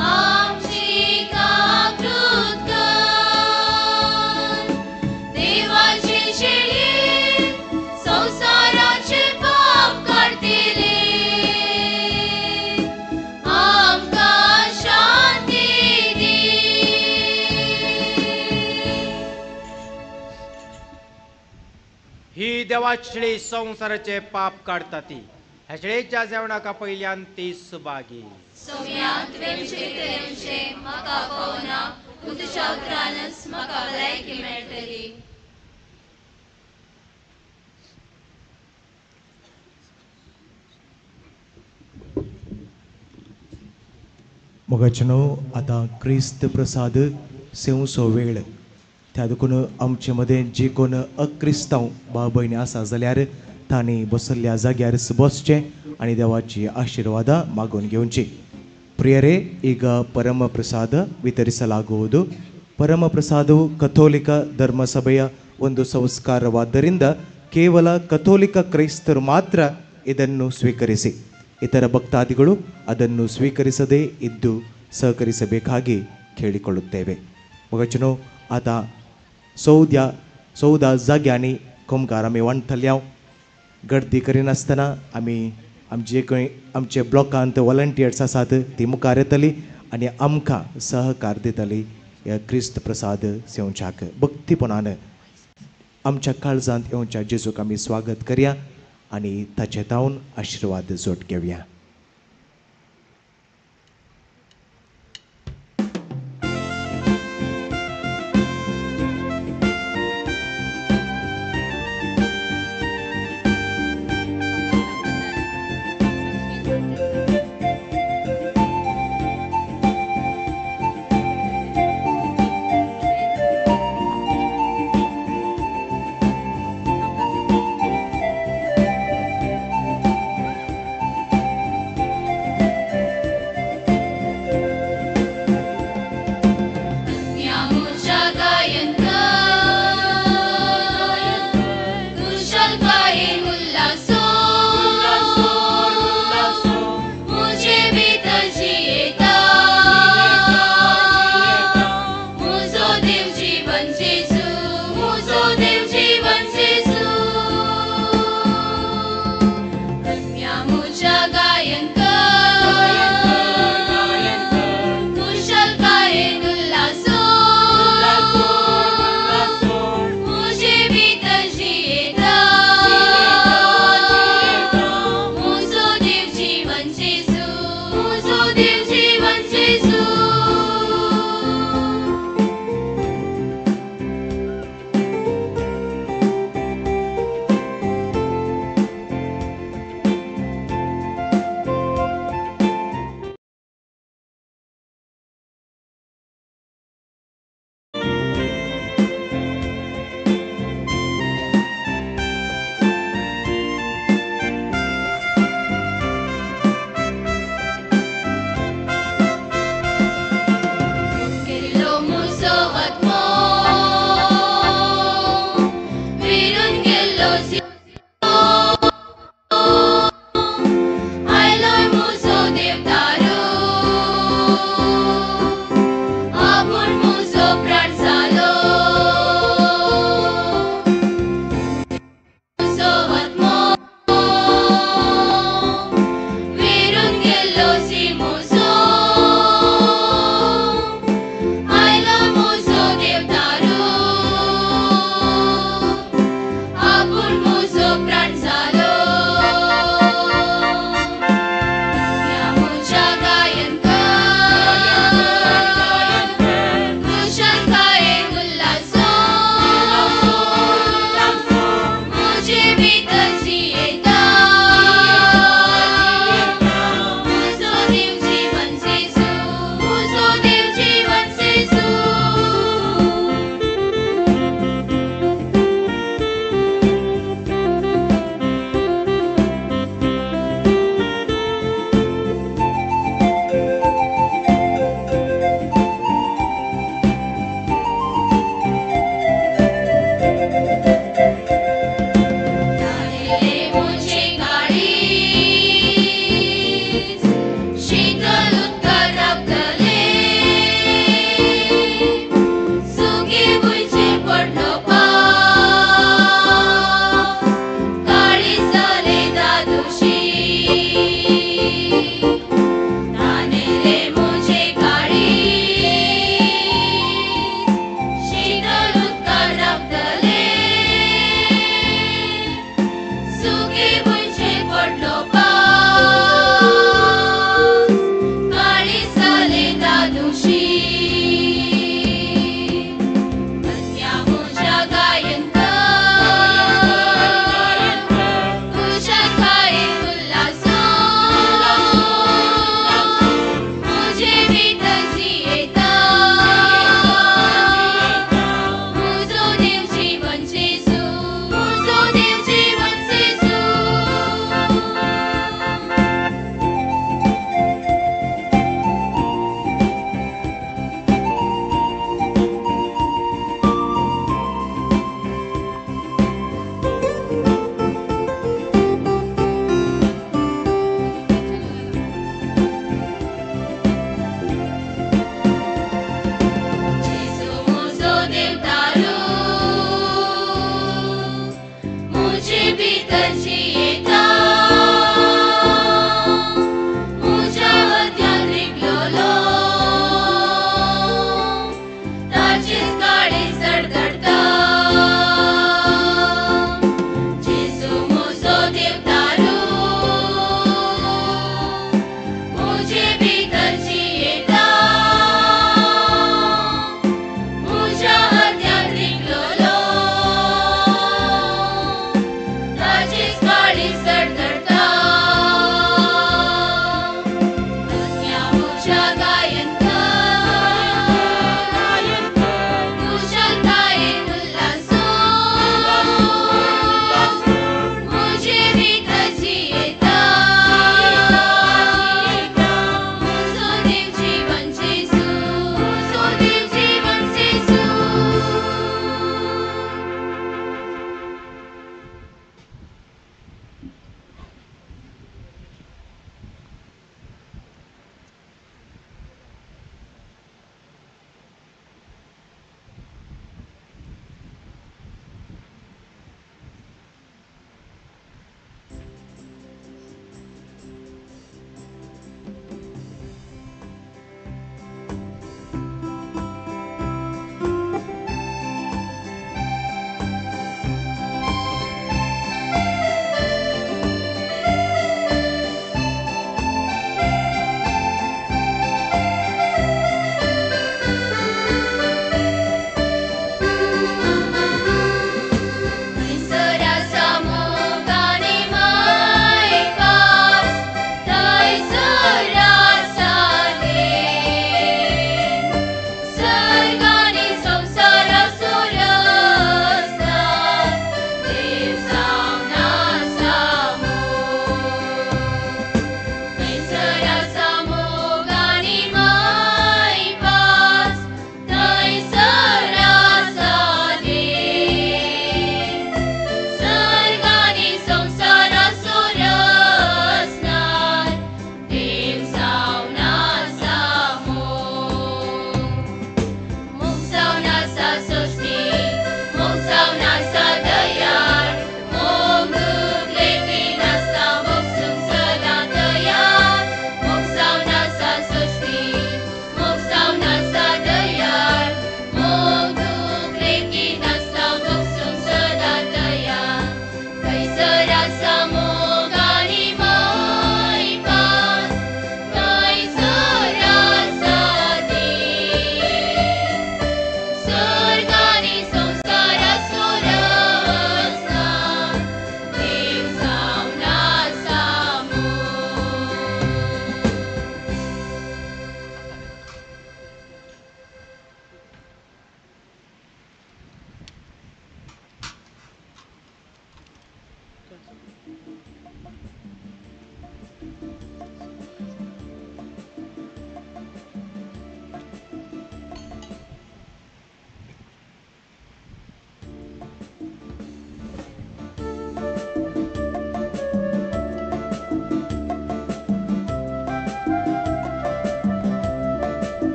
आमची काकूत कर. देवाचे शेळये संसाराचे पाप काडटले, आमकां शांती दी. ही देवाची शेळी संवसाराचे पाप काडटा ती. ह्या शेळयेच्या जेवणाका पयल्यान ती सुभागी. सोम्या तुवें विशय म्हाका पावना, पूण तुज्या उतरानच म्हाका भलायकी मेळटली. मोगाचेनो आतां क्रिस्त प्रसाद सेवचो वेळ त्या देखून आमचे मदें जे कोण अक्रिस्तांव भाव भयणी आसा जाल्यार तांणी बसल्ल्या जाग्यार बसचें आनी देवाची आशिर्वादां मागून घेवची. ಪ್ರಿಯರೇ, ಈಗ ಪರಮಪ್ರಸಾದ ವಿತರಿಸಲಾಗುವುದು. ಪರಮಪ್ರಸಾದವು ಕಥೋಲಿಕ ಧರ್ಮಸಭೆಯ ಒಂದು ಸಂಸ್ಕಾರವಾದ್ದರಿಂದ ಕೇವಲ ಕಥೋಲಿಕ ಕ್ರೈಸ್ತರು ಮಾತ್ರ ಇದನ್ನು ಸ್ವೀಕರಿಸಿ ಇತರ ಭಕ್ತಾದಿಗಳು ಅದನ್ನು ಸ್ವೀಕರಿಸದೇ ಇದ್ದು ಸಹಕರಿಸಬೇಕಾಗಿ ಕೇಳಿಕೊಳ್ಳುತ್ತೇವೆ. ಮಗಚನೋ ಆತ सौदा जाग्यांनी कोमकार आमी वांटतल्या गर्दी करिनासतना आमी आमचे खंय आमचे ब्लॉकांत वॉलंटियर्स आसात ती मुखार येतली आनी आमकां सहकार दितली ह्या क्रिस्त प्रसाद सेवच्याक. भक्तीपणान आमच्या काळजांत येवच्या जेजूक आमी स्वागत करया आनी ताचे तावन आशिर्वाद जोड घेवया.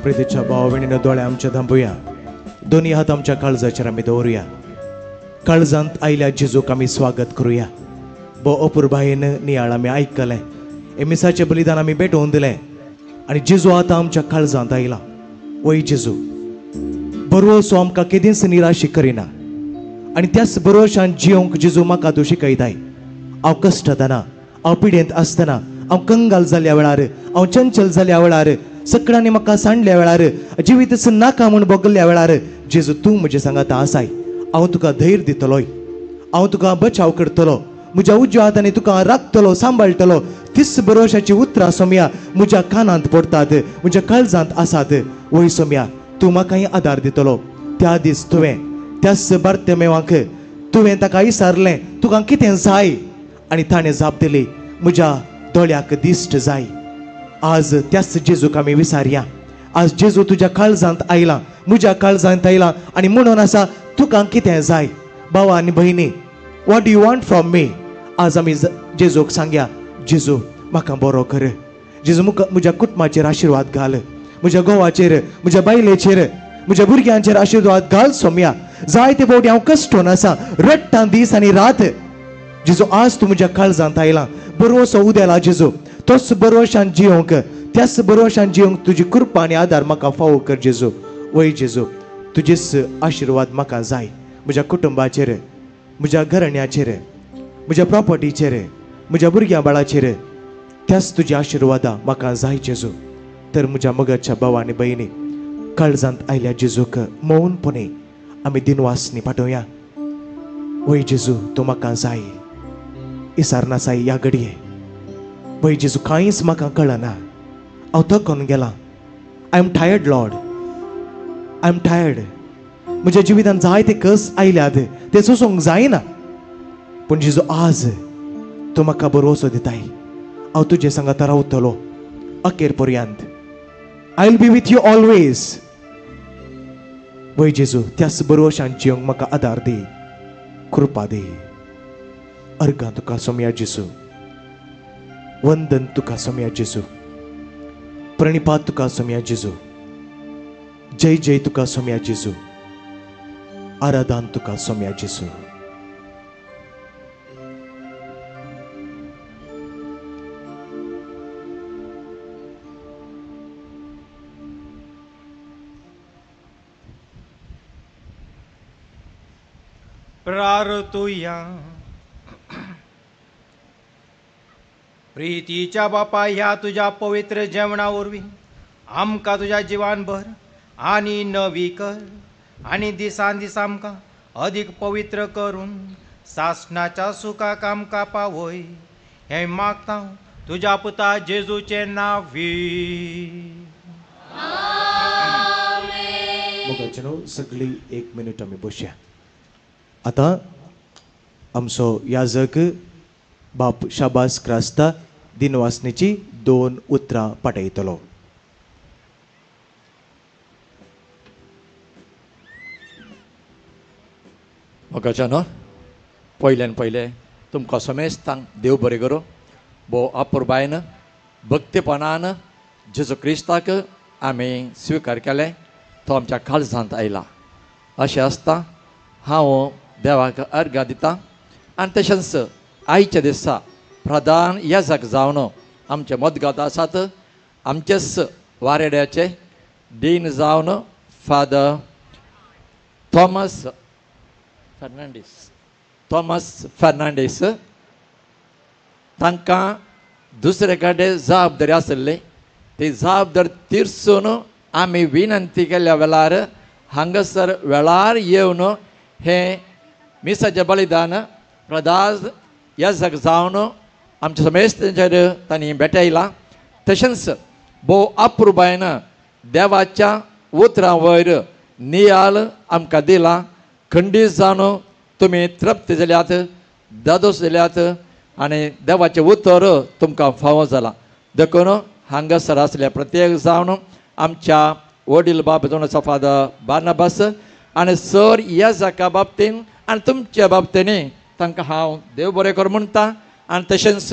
प्रितीच्या भाव भयणीनो, दोळे आमचे धांपुया, दोन्ही हात आमच्या काळजाचेर आमी दवरुया. काळजांत आयल्या जेजूक आमी स्वागत करुया. भोव अपुरबायेन नियाळ आमी आयकलें, हे मिसाचें बलिदान आमी भेटोवन दिलें आनी जेजू आतां आमच्या काळजांत आयला. वय जेजू बरोसो आमकां केदींच निराशी करिना आनी त्याच बरोशान जियोंक जेजू म्हाका तूं शिकयताय. हांव कश्टतना, हांव पिडेंत आसतना, हांव कंगाल जाल्या वेळार, हांव चंचल जाल्या वेळार, सगळ्यांनी म्हाका सांडल्या वेळार, जिवीतच नाका म्हूण भोगल्या वेळार जेजू तूं म्हजें सांगाता आसाय. हांव तुका धैर्य दितलोय, हांव तुका बचाव करतलो, म्हज्या उजव्या हातांनी तुका राखतलो, सांबाळटलो. तीस बरोशाची उतरां सोम्या म्हज्या कानांत पडटात, म्हज्या काळजांत आसात. वय सोम्या तूं म्हाकाय आदार दितलो. त्या दीस तुवें त्याच बार्तेमेवाक तुवें ताका विचारलें तुका कितें जाय आनी ताणें जाप दिली म्हज्या दोळ्याक दिश्ट जाय. आज त्याच जेजूक आमी विचारया. आज जेजू तुज्या काळजांत आयला, म्हज्या काळजांत आयला आनी म्हणून आसा तुका कितें जाय. भावा आनी भयणी, what do you want from me? आज आमी जेजूक सांगया, जेजू म्हाका बरो कर, जेजू म्हज्या कुटुंबाचेर आशिर्वाद घाल, म्हज्या घोवाचेर, म्हज्या बायलेचेर, म्हज्या भुरग्यांचेर आशिर्वाद घाल सोम्या. जायते फावटी हांव कश्टोन आसा, रडटां दीस आनी रात. जेजू आज तूं म्हज्या काळजांत आयला, बरोसो उदेला जेजू, तोच बरोशान जियोंक, त्याच बरोशान जियोंक तुजी कृपा आनी आदार म्हाका फावो कर जेजू. वय जेजू तुजेच आशिर्वाद म्हाका जाय, म्हज्या कुटुंबाचेर, म्हज्या घराण्याचेर, म्हज्या प्रॉपर्टीचेर, म्हज्या भुरग्यां बाळाचेर, त्याच तुज्या आशिर्वादा म्हाका जाय जेजू. तर म्हज्या मगच्या भावा आनी भयणी, काळजांत आयल्या जेजूक मौनपणे आमी दिनवासनी पाठोवया. वय जेजू तूं म्हाका जाय, इसारना साय ह्या घडये. वय जेजू कांयच म्हाका कळना, हांव थकून गेलां. I am tired Lord, I am tired. म्हज्या जिवितान जायते कस आयल्यात, ते सोसूंक जायना. पूण जेजू आज तूं म्हाका भरवसो दिताय, हांव तुजे सांगाता रावतलो अखेर पर्यंत. I will be with you always. वय जेजू त्याच बरोशान जियोंक म्हाका आदार दी, कृपा दी. अर्गां तुका सोमया जेजू, वंदन तुका सोमया जेजू, प्रणिपात तुका सोमया जेजू, जय जय तुका सोमया जेजू, आराधन तुका सोमया जेजू. प्रार्थुया. प्रितीच्या बापा, ह्या तुज्या पवित्र जेवणा वरवीं आमकां तुज्या जिवान भर आनी नवी कर आनी दिसान दीस आमकां अदीक पवित्र करून सासणाच्या सुखाक आमकां पावय. हें मागता तुज्या पुता जेजूचें नांवी. मोगाचेनो सगळी एक मिनट आमी बसया. आतां आमचो याजक बाप शाबास क्रास्ता दिनवासनेची दोन उतरां पाठयतलो. मोगाच्यानो, पयल्यान पयलें तुमकां समेस्तांक देव बरें करूं. भोव अपुरबायेन भक्तीपणान जेजू क्रिस्ताक आमी स्विकार केलें, तो आमच्या काळजांत आयला. अशें आसता हांव देवाक अर्घा दिता आनी तशेंच आयच्या दिसा प्रधान याजक जावन आमचे मदगात आसात आमचेच वारेड्याचे डीन जावन father Thomas Fernandes, Thomas Fernandes तांकां दुसरे कडेन जबाबदारी आशिल्ली, ती जबाबदारी तिरसून आमी विनंती केल्या वेळार हांगासर वेळार येवन हें मिसाचें बलिदान प्रधान याजक जावन आमच्या समेस्तांचेर तांणी भेटयलां. तशेंच भोव अपुरबायेन देवाच्या उतरां वयर नियाळ आमकां दिला. खंडीत जावन तुमी तृप्त जाल्यात, दादोस जाल्यात आनी देवाचें उतर तुमकां फावो जालां. देखून हांगासर आसल्या प्रत्येक जावन आमच्या वडील बाब जावन आसा फादर बार्नाबास आनी सर याजका बाबतीन आनी तुमच्या बाबतीन तांकां हांव देव बरें कर म्हणटा आनी तशेंच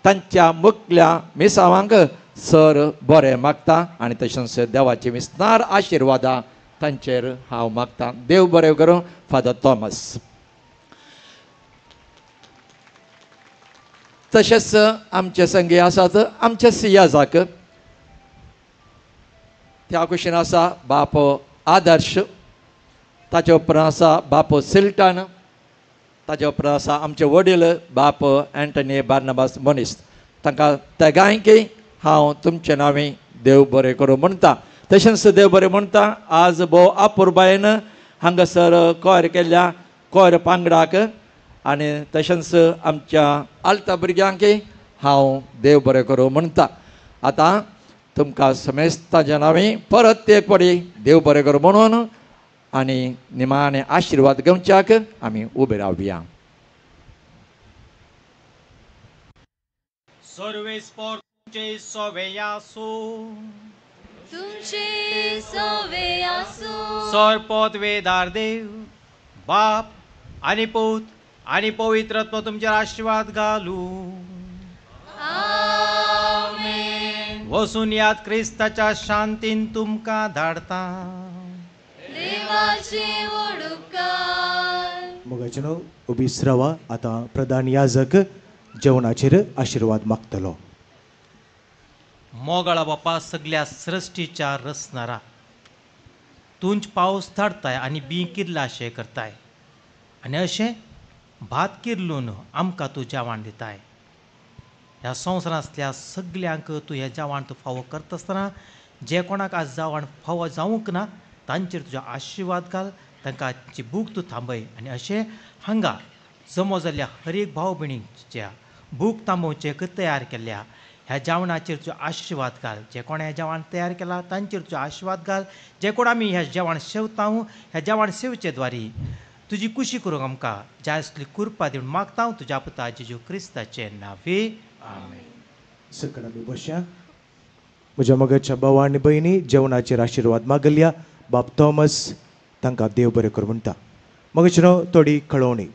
तांच्या मुखल्या मिसावांक सर बरें मागता आनी तशेंच देवाचे विस्तार आशिर्वादां तांचेर हांव मागता. देव बरें करूं फादर थॉमस. तशेंच आमचे संगी आसात आमचे सियाजाक, त्या कुशीन आसा बाप आदर्श, ताचे उपरांत आसा बाप सिल्टन, ताचे उपरांत आसा आमचे वडील बाप एंटनी बार्नाबास मनीस. तांकां तेगांयकी हांव तुमचे नांवी देव बरें करूं म्हणटा. तशेंच देव बरें म्हणटा आज भोव अपुरबायेन हांगासर कोयर केल्ल्या कोयर पांगडाक आनी तशेंच आमच्या आल्ता भुरग्यांकय हांव देव बरें करूं म्हणटा. आतां तुमकां समेस्ताच्या नांवी परत एक पडी देव बरें करूं म्हणून आनी निमाणे आशिर्वाद घेवच्याक आमी उबे रावया. सर्वेस्पोर तुमचे सोवे आसूं, तुमचे सोवे आसूं. सरपोत वेदार देव बाप आनी पूत आनी पवित्र आत्मो तुमचेर आशिर्वाद घालूं. आमेन. वसून याद क्रिस्ताच्या शांतीन तुमकां धाडता. देवाचे वडुपकार. मोगाचेनो उबीच रावा. आतां प्रधान याजक जेवणाचेर आशिर्वाद मागतलो. मोगाळा बापा, सगल्या सृश्टीच्या रचणारा, तुंच पावस धाडताय आनी बी किरला अशें करताय आनी अशें भात किरलून आमकां तूं जेवण दिताय. ह्या संवसारांतल्या सगल्यांक तूं हें जेवण तूं फावो करता आसतना जे कोणाक आज जेवण फावो जावंक ना तांचेर तुजो आशिर्वाद घाल, तांकां ची भूक तूं थांबय आनी अशें हांगा जमो जाल्ल्या हर एक भाव भयणीच्या भूक थांबोवचेक तयार केल्ल्या ह्या जेवणाचेर तुजो आशिर्वाद घाल. जे कोण हें जेवण तयार केलां तांचेर तुजो आशिर्वाद घाल. जे कोण आमी ह्या जेवण सेवता ह्या जेवण सेवचे द्वारी तुजी कुशी करूंक आमकां जाय आसली कृपा दिवन मागता तुज्या पुता जेजू क्रिस्ताचे नांवे. आमेन. सकयल आमी बसया. म्हज्या मोगाच्या भावा आनी भयणी, जेवणाचेर आशिर्वाद मागल्या बाब थॉमस तांकां देव बरें करूं म्हणटा. मोगाचें थोडी कळोवणी.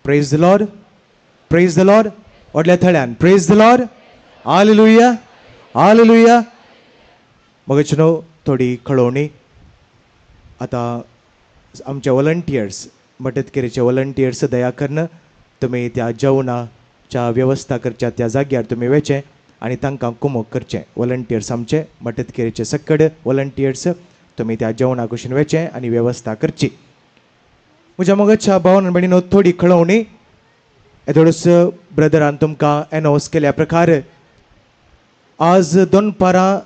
Praise the Lord, praise the Lord. व्हडल्या थळ्यान प्रेज the Lord. Hallelujah, hallelujah. मोगाचें थोडी कळोवणी. आतां आमचे वॉलंटियर्स, मदतकेरीचे वॉलंटियर्स, दया करून तुमी त्या जेवणाच्या वेवस्था करच्या त्या जाग्यार तुमी वचें आनी तांकां कुमोक करचें. वॉलंटियर्स आमचे मदतकेरीचे सकड वॉलंटियर्स तुमी त्या जेवणा कुशीन वचें आनी वेवस्था करची. म्हज्या मोगाच्या भावान आनी भयणीनो, थोडी कळोवणी. एदोळच ब्रदरान तुमकां एनावन्स केल्या प्रकार आज दनपारां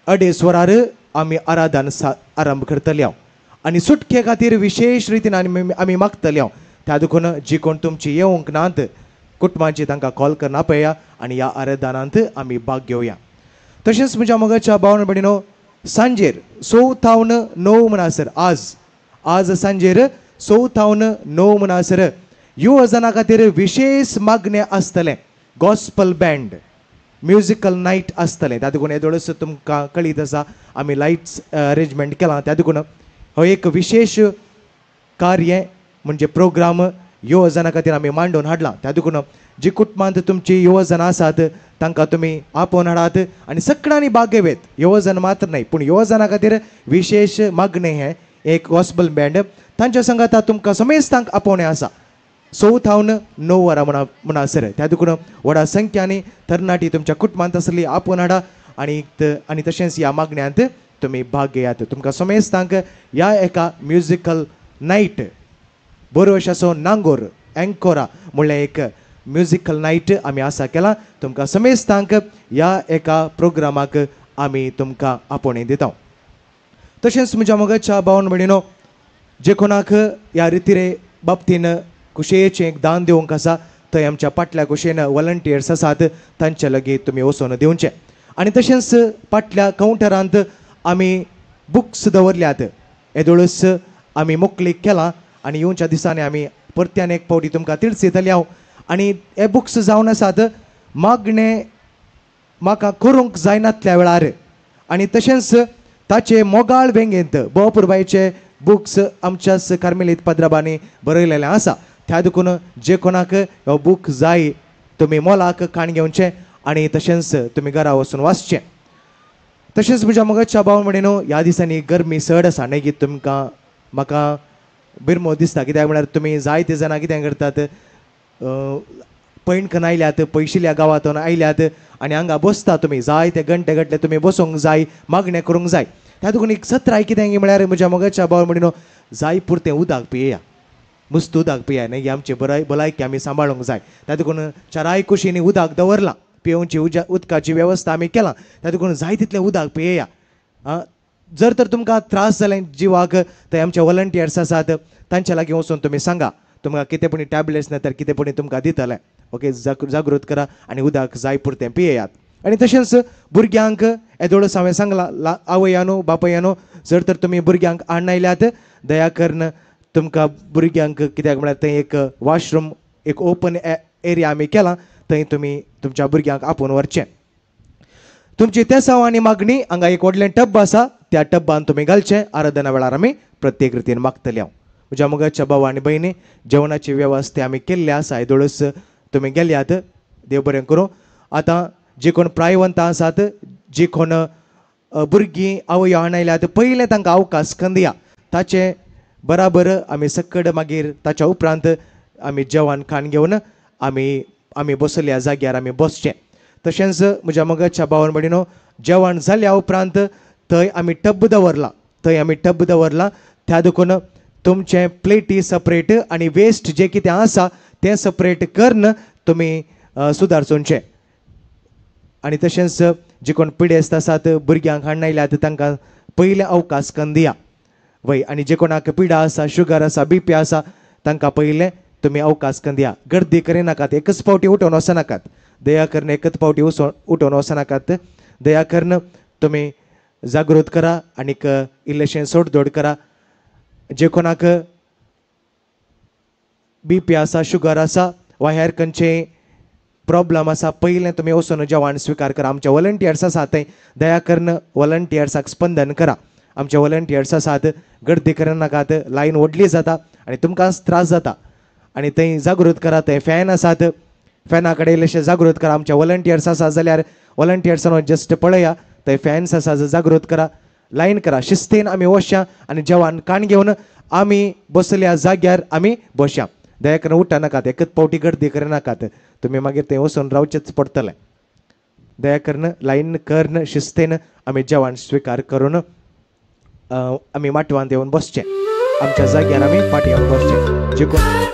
2:30 वरार आमी आराधन आरंभ करतले आनी सुटके खातीर विशेश रितीन आमी मागतले. त्या देखून जी कोण तुमची येवंक नात कुटुंबांची तांकां कॉल करना पळया आनी ह्या आराधनांत आमी भाग घेवया. तशेंच म्हज्या मोगाच्या भावान भयणीनो, सांजेर 6 थावन 9 म्हणसर आज सांजेर 6 थावन 9 म्हणसर युवजना खातीर विशेश मागणें आसतलें. गॉस्पल बँड म्युजिकल नायट आसतलें. त्या देखून येदोळच तुमकां कळीत आसा आमी लायट्स अरेंजमेंट केलां. त्या देखून हो एक विशेश कार्य म्हणजे प्रोग्राम युवजना खातीर आमी मांडून हाडला. त्या देखून जी कुटुंबांत तुमची युवजनां आसात तांकां तुमी आपोवन हाडात आनी सगळ्यांनी भाग घेवयेत. युवजन मात्र न्हय पूण युवजना खातीर विशेश मागणें हें एक गॉस्पल बँड तांच्या संगाता तुमकां समेस्तांक आपोवणें आसा 6 थावन 9 वरां म्हणसर. त्या देखून व्हडा संख्यांनी तरणाटी तुमच्या कुटुंबांत आसली आपोवन हाडा आनी तशेंच ह्या मागण्यांत तुमी भाग घेयात. तुमकां समेस्तांक ह्या एका म्युजिकल नायट बोरवशाचो नांगोर एंकोरा म्हणल्यार एक म्युजिकल नायट आमी आसा केला. तुमकां समेस्तांक ह्या एका प्रोग्रामाक आमी तुमकां आपोवणें दिता. तशेंच म्हज्या मोगाच्या भावन भयणीनो, जे कोणाक ह्या रितीरे बाबतीन कुशेचें एक दान दिवंक आसा थंय आमच्या पाटल्या कुशेन वॉलंटियर्स आसात तांच्या लागीं तुमी वचून दिवचें. आनी तशेंच पाटल्या कावंटरांत आमी बुक्स दवरल्यात. येदोळच आमी मोकळीक केलां आनी येवच्या दिसांनी आमी परत्यान एक फावटी तुमकां तिळसयतले हांव. आनी हे बुक्स जावन आसात मागणें म्हाका करूंक जायनातल्या वेळार आनी तशेंच ताचे मोगाळ वेंगेंत भोवपुरबायचे बुक्स आमच्याच कार्मेलीत पाद्राबांनी बरयलेलें आसा. त्या देखून जे कोणाक हो बूक जाय तुमी मोलाक काण घेवचें आनी तशेंच तुमी घरा वचून वाचचें. तशेंच म्हज्या मोगाच्या भाव भयणीनो, ह्या दिसांनी गरमी चड आसा न्ही, तुमकां म्हाका बिरमो दिसता, कित्याक म्हळ्यार तुमी जायते जाणां कितें करतात, पैणकन आयल्यात, पयशिल्ल्या गांवांतून आयल्यात आनी हांगा बसता तुमी जायते घंटे घटले तुमी बसूंक जाय, मागणें करूंक जाय. त्या देखून एक सत्राय कितें म्हळ्यार म्हज्या मोगाच्या भाव भयणीनो, जाय पुरतें उदक पियेया, मस्त उदक पिया न्ही, आमची भलायकी आमी सांबाळूंक जाय. त्या देखून चाराय कुशींनी उदक दवरलां, पिवची उदकाची वेवस्था आमी केला, त्या देखून जाय तितलें उदक पियेया. जर तर तुमकां त्रास जाले जिवाक, थंय आमचे वॉलंटियर्स आसात, तांच्या लागीं वचून तुमी सांगा, तुमकां कितें पुणी टॅबलेट्स ना तर कितें पुणी तुमकां दितले. ओके, जागृत करा आनी उदक जाय पुरतें पियेयात. आनी तशेंच भुरग्यांक येदोळच हांवें सांगलां, आवयानो बापायानो, जर तर तुमी भुरग्यांक हाडून आयल्यात, दया करून तुमकां भुरग्यांक, कित्याक म्हळ्यार थंय एक वॉशरूम, एक ओपन एरिया आमी केला, थंय तुमी तुमच्या भुरग्यांक आपोवन व्हरचें. तुमची तेसांव आनी मागणी हांगा एक व्हडलें टब्ब आसा, त्या टब्बान तुमी घालचें. आराधना वेळार आमी प्रत्येक रितीन मागतले. हांव म्हज्या मोगाच्या भाव आनी भयणी, जेवणाची वेवस्था आमी केल्ली आसा, येदोळच तुमी गेल्यात, देव बरें करूं. आतां जी कोण प्रायवंतां आसात, जी कोण भुरगीं आवयो हाडून आयल्यात, पयलें तांकां अवकाश कंदया, ताचे बराबर आमी सकड मागीर ताच्या उपरांत आमी जेवण खाण घेवन आमी आमी बसल्या जाग्यार आमी बसचें. तशेंच म्हज्या मोगाच्या भावान भयणीनो, जेवण जाल्या उपरांत थंय आमी टब दवरला, थंय आमी टब दवरला, त्या देखून तुमचें प्लेटी सपरेट आनी वेस्ट जें कितें आसा तें सपरेट करून तुमी सुदारचें. आनी तशेंच जे कोण पिडेस्त आसात, भुरग्यांक हाडून आयल्यात, तांकां पयलें अवकाश कंदिया वय. आनी जे कोणाक पिडा आसा, शुगर आसा, बीपी आसा, तांकां पयलें तुमी अवकाश कंदिया. गर्दी करिनाकात, एकच फावटी उठोवन वचनाकात, दया करून एकच फावटी उठोवन वचनाकात. दया करून तुमी जागृत करा आनीक इल्लेशें सोडदोड करा. जे कोणाक बीपी आसा, शुगर आसा वा हेर खंयचेय प्रॉब्लम आसा, पयलें तुमी वचून जेवण स्विकार करा. आमचे वॉलंटियर्स आसात थंय, दया करून वॉलंटियर्साक स्पंदन करा. आमचे वॉलंटियर्स आसात, गर्दी करनाकात, लायन व्हडली जाता आनी तुमकांच त्रास जाता. आनी थंय जागृत करा, थंय फॅन आसात, फॅना कडेन इल्लेशें जागृत करा. आमचे वॉलंटियर्स आसा जाल्यार वॉलंटियर्सांनो जस्ट पळया, थंय फॅन्स आसा, जागृत करा, लायन करा, शिस्तीन आमी वचया आनी जेवण खाण घेवन आमी बसल्या जाग्यार आमी बसया. दया करून उठनाकात, एकच फावटी गर्दी करनाकात, तुमी मागीर थंय वचून रावचेंच पडटलें. दया करून लायन करून शिस्तीन आमी जेवण स्विकार करून आमी माटवांत येवन बसचें, आमच्या जाग्यार आमी फाटीं येवन बसचें. जे कोण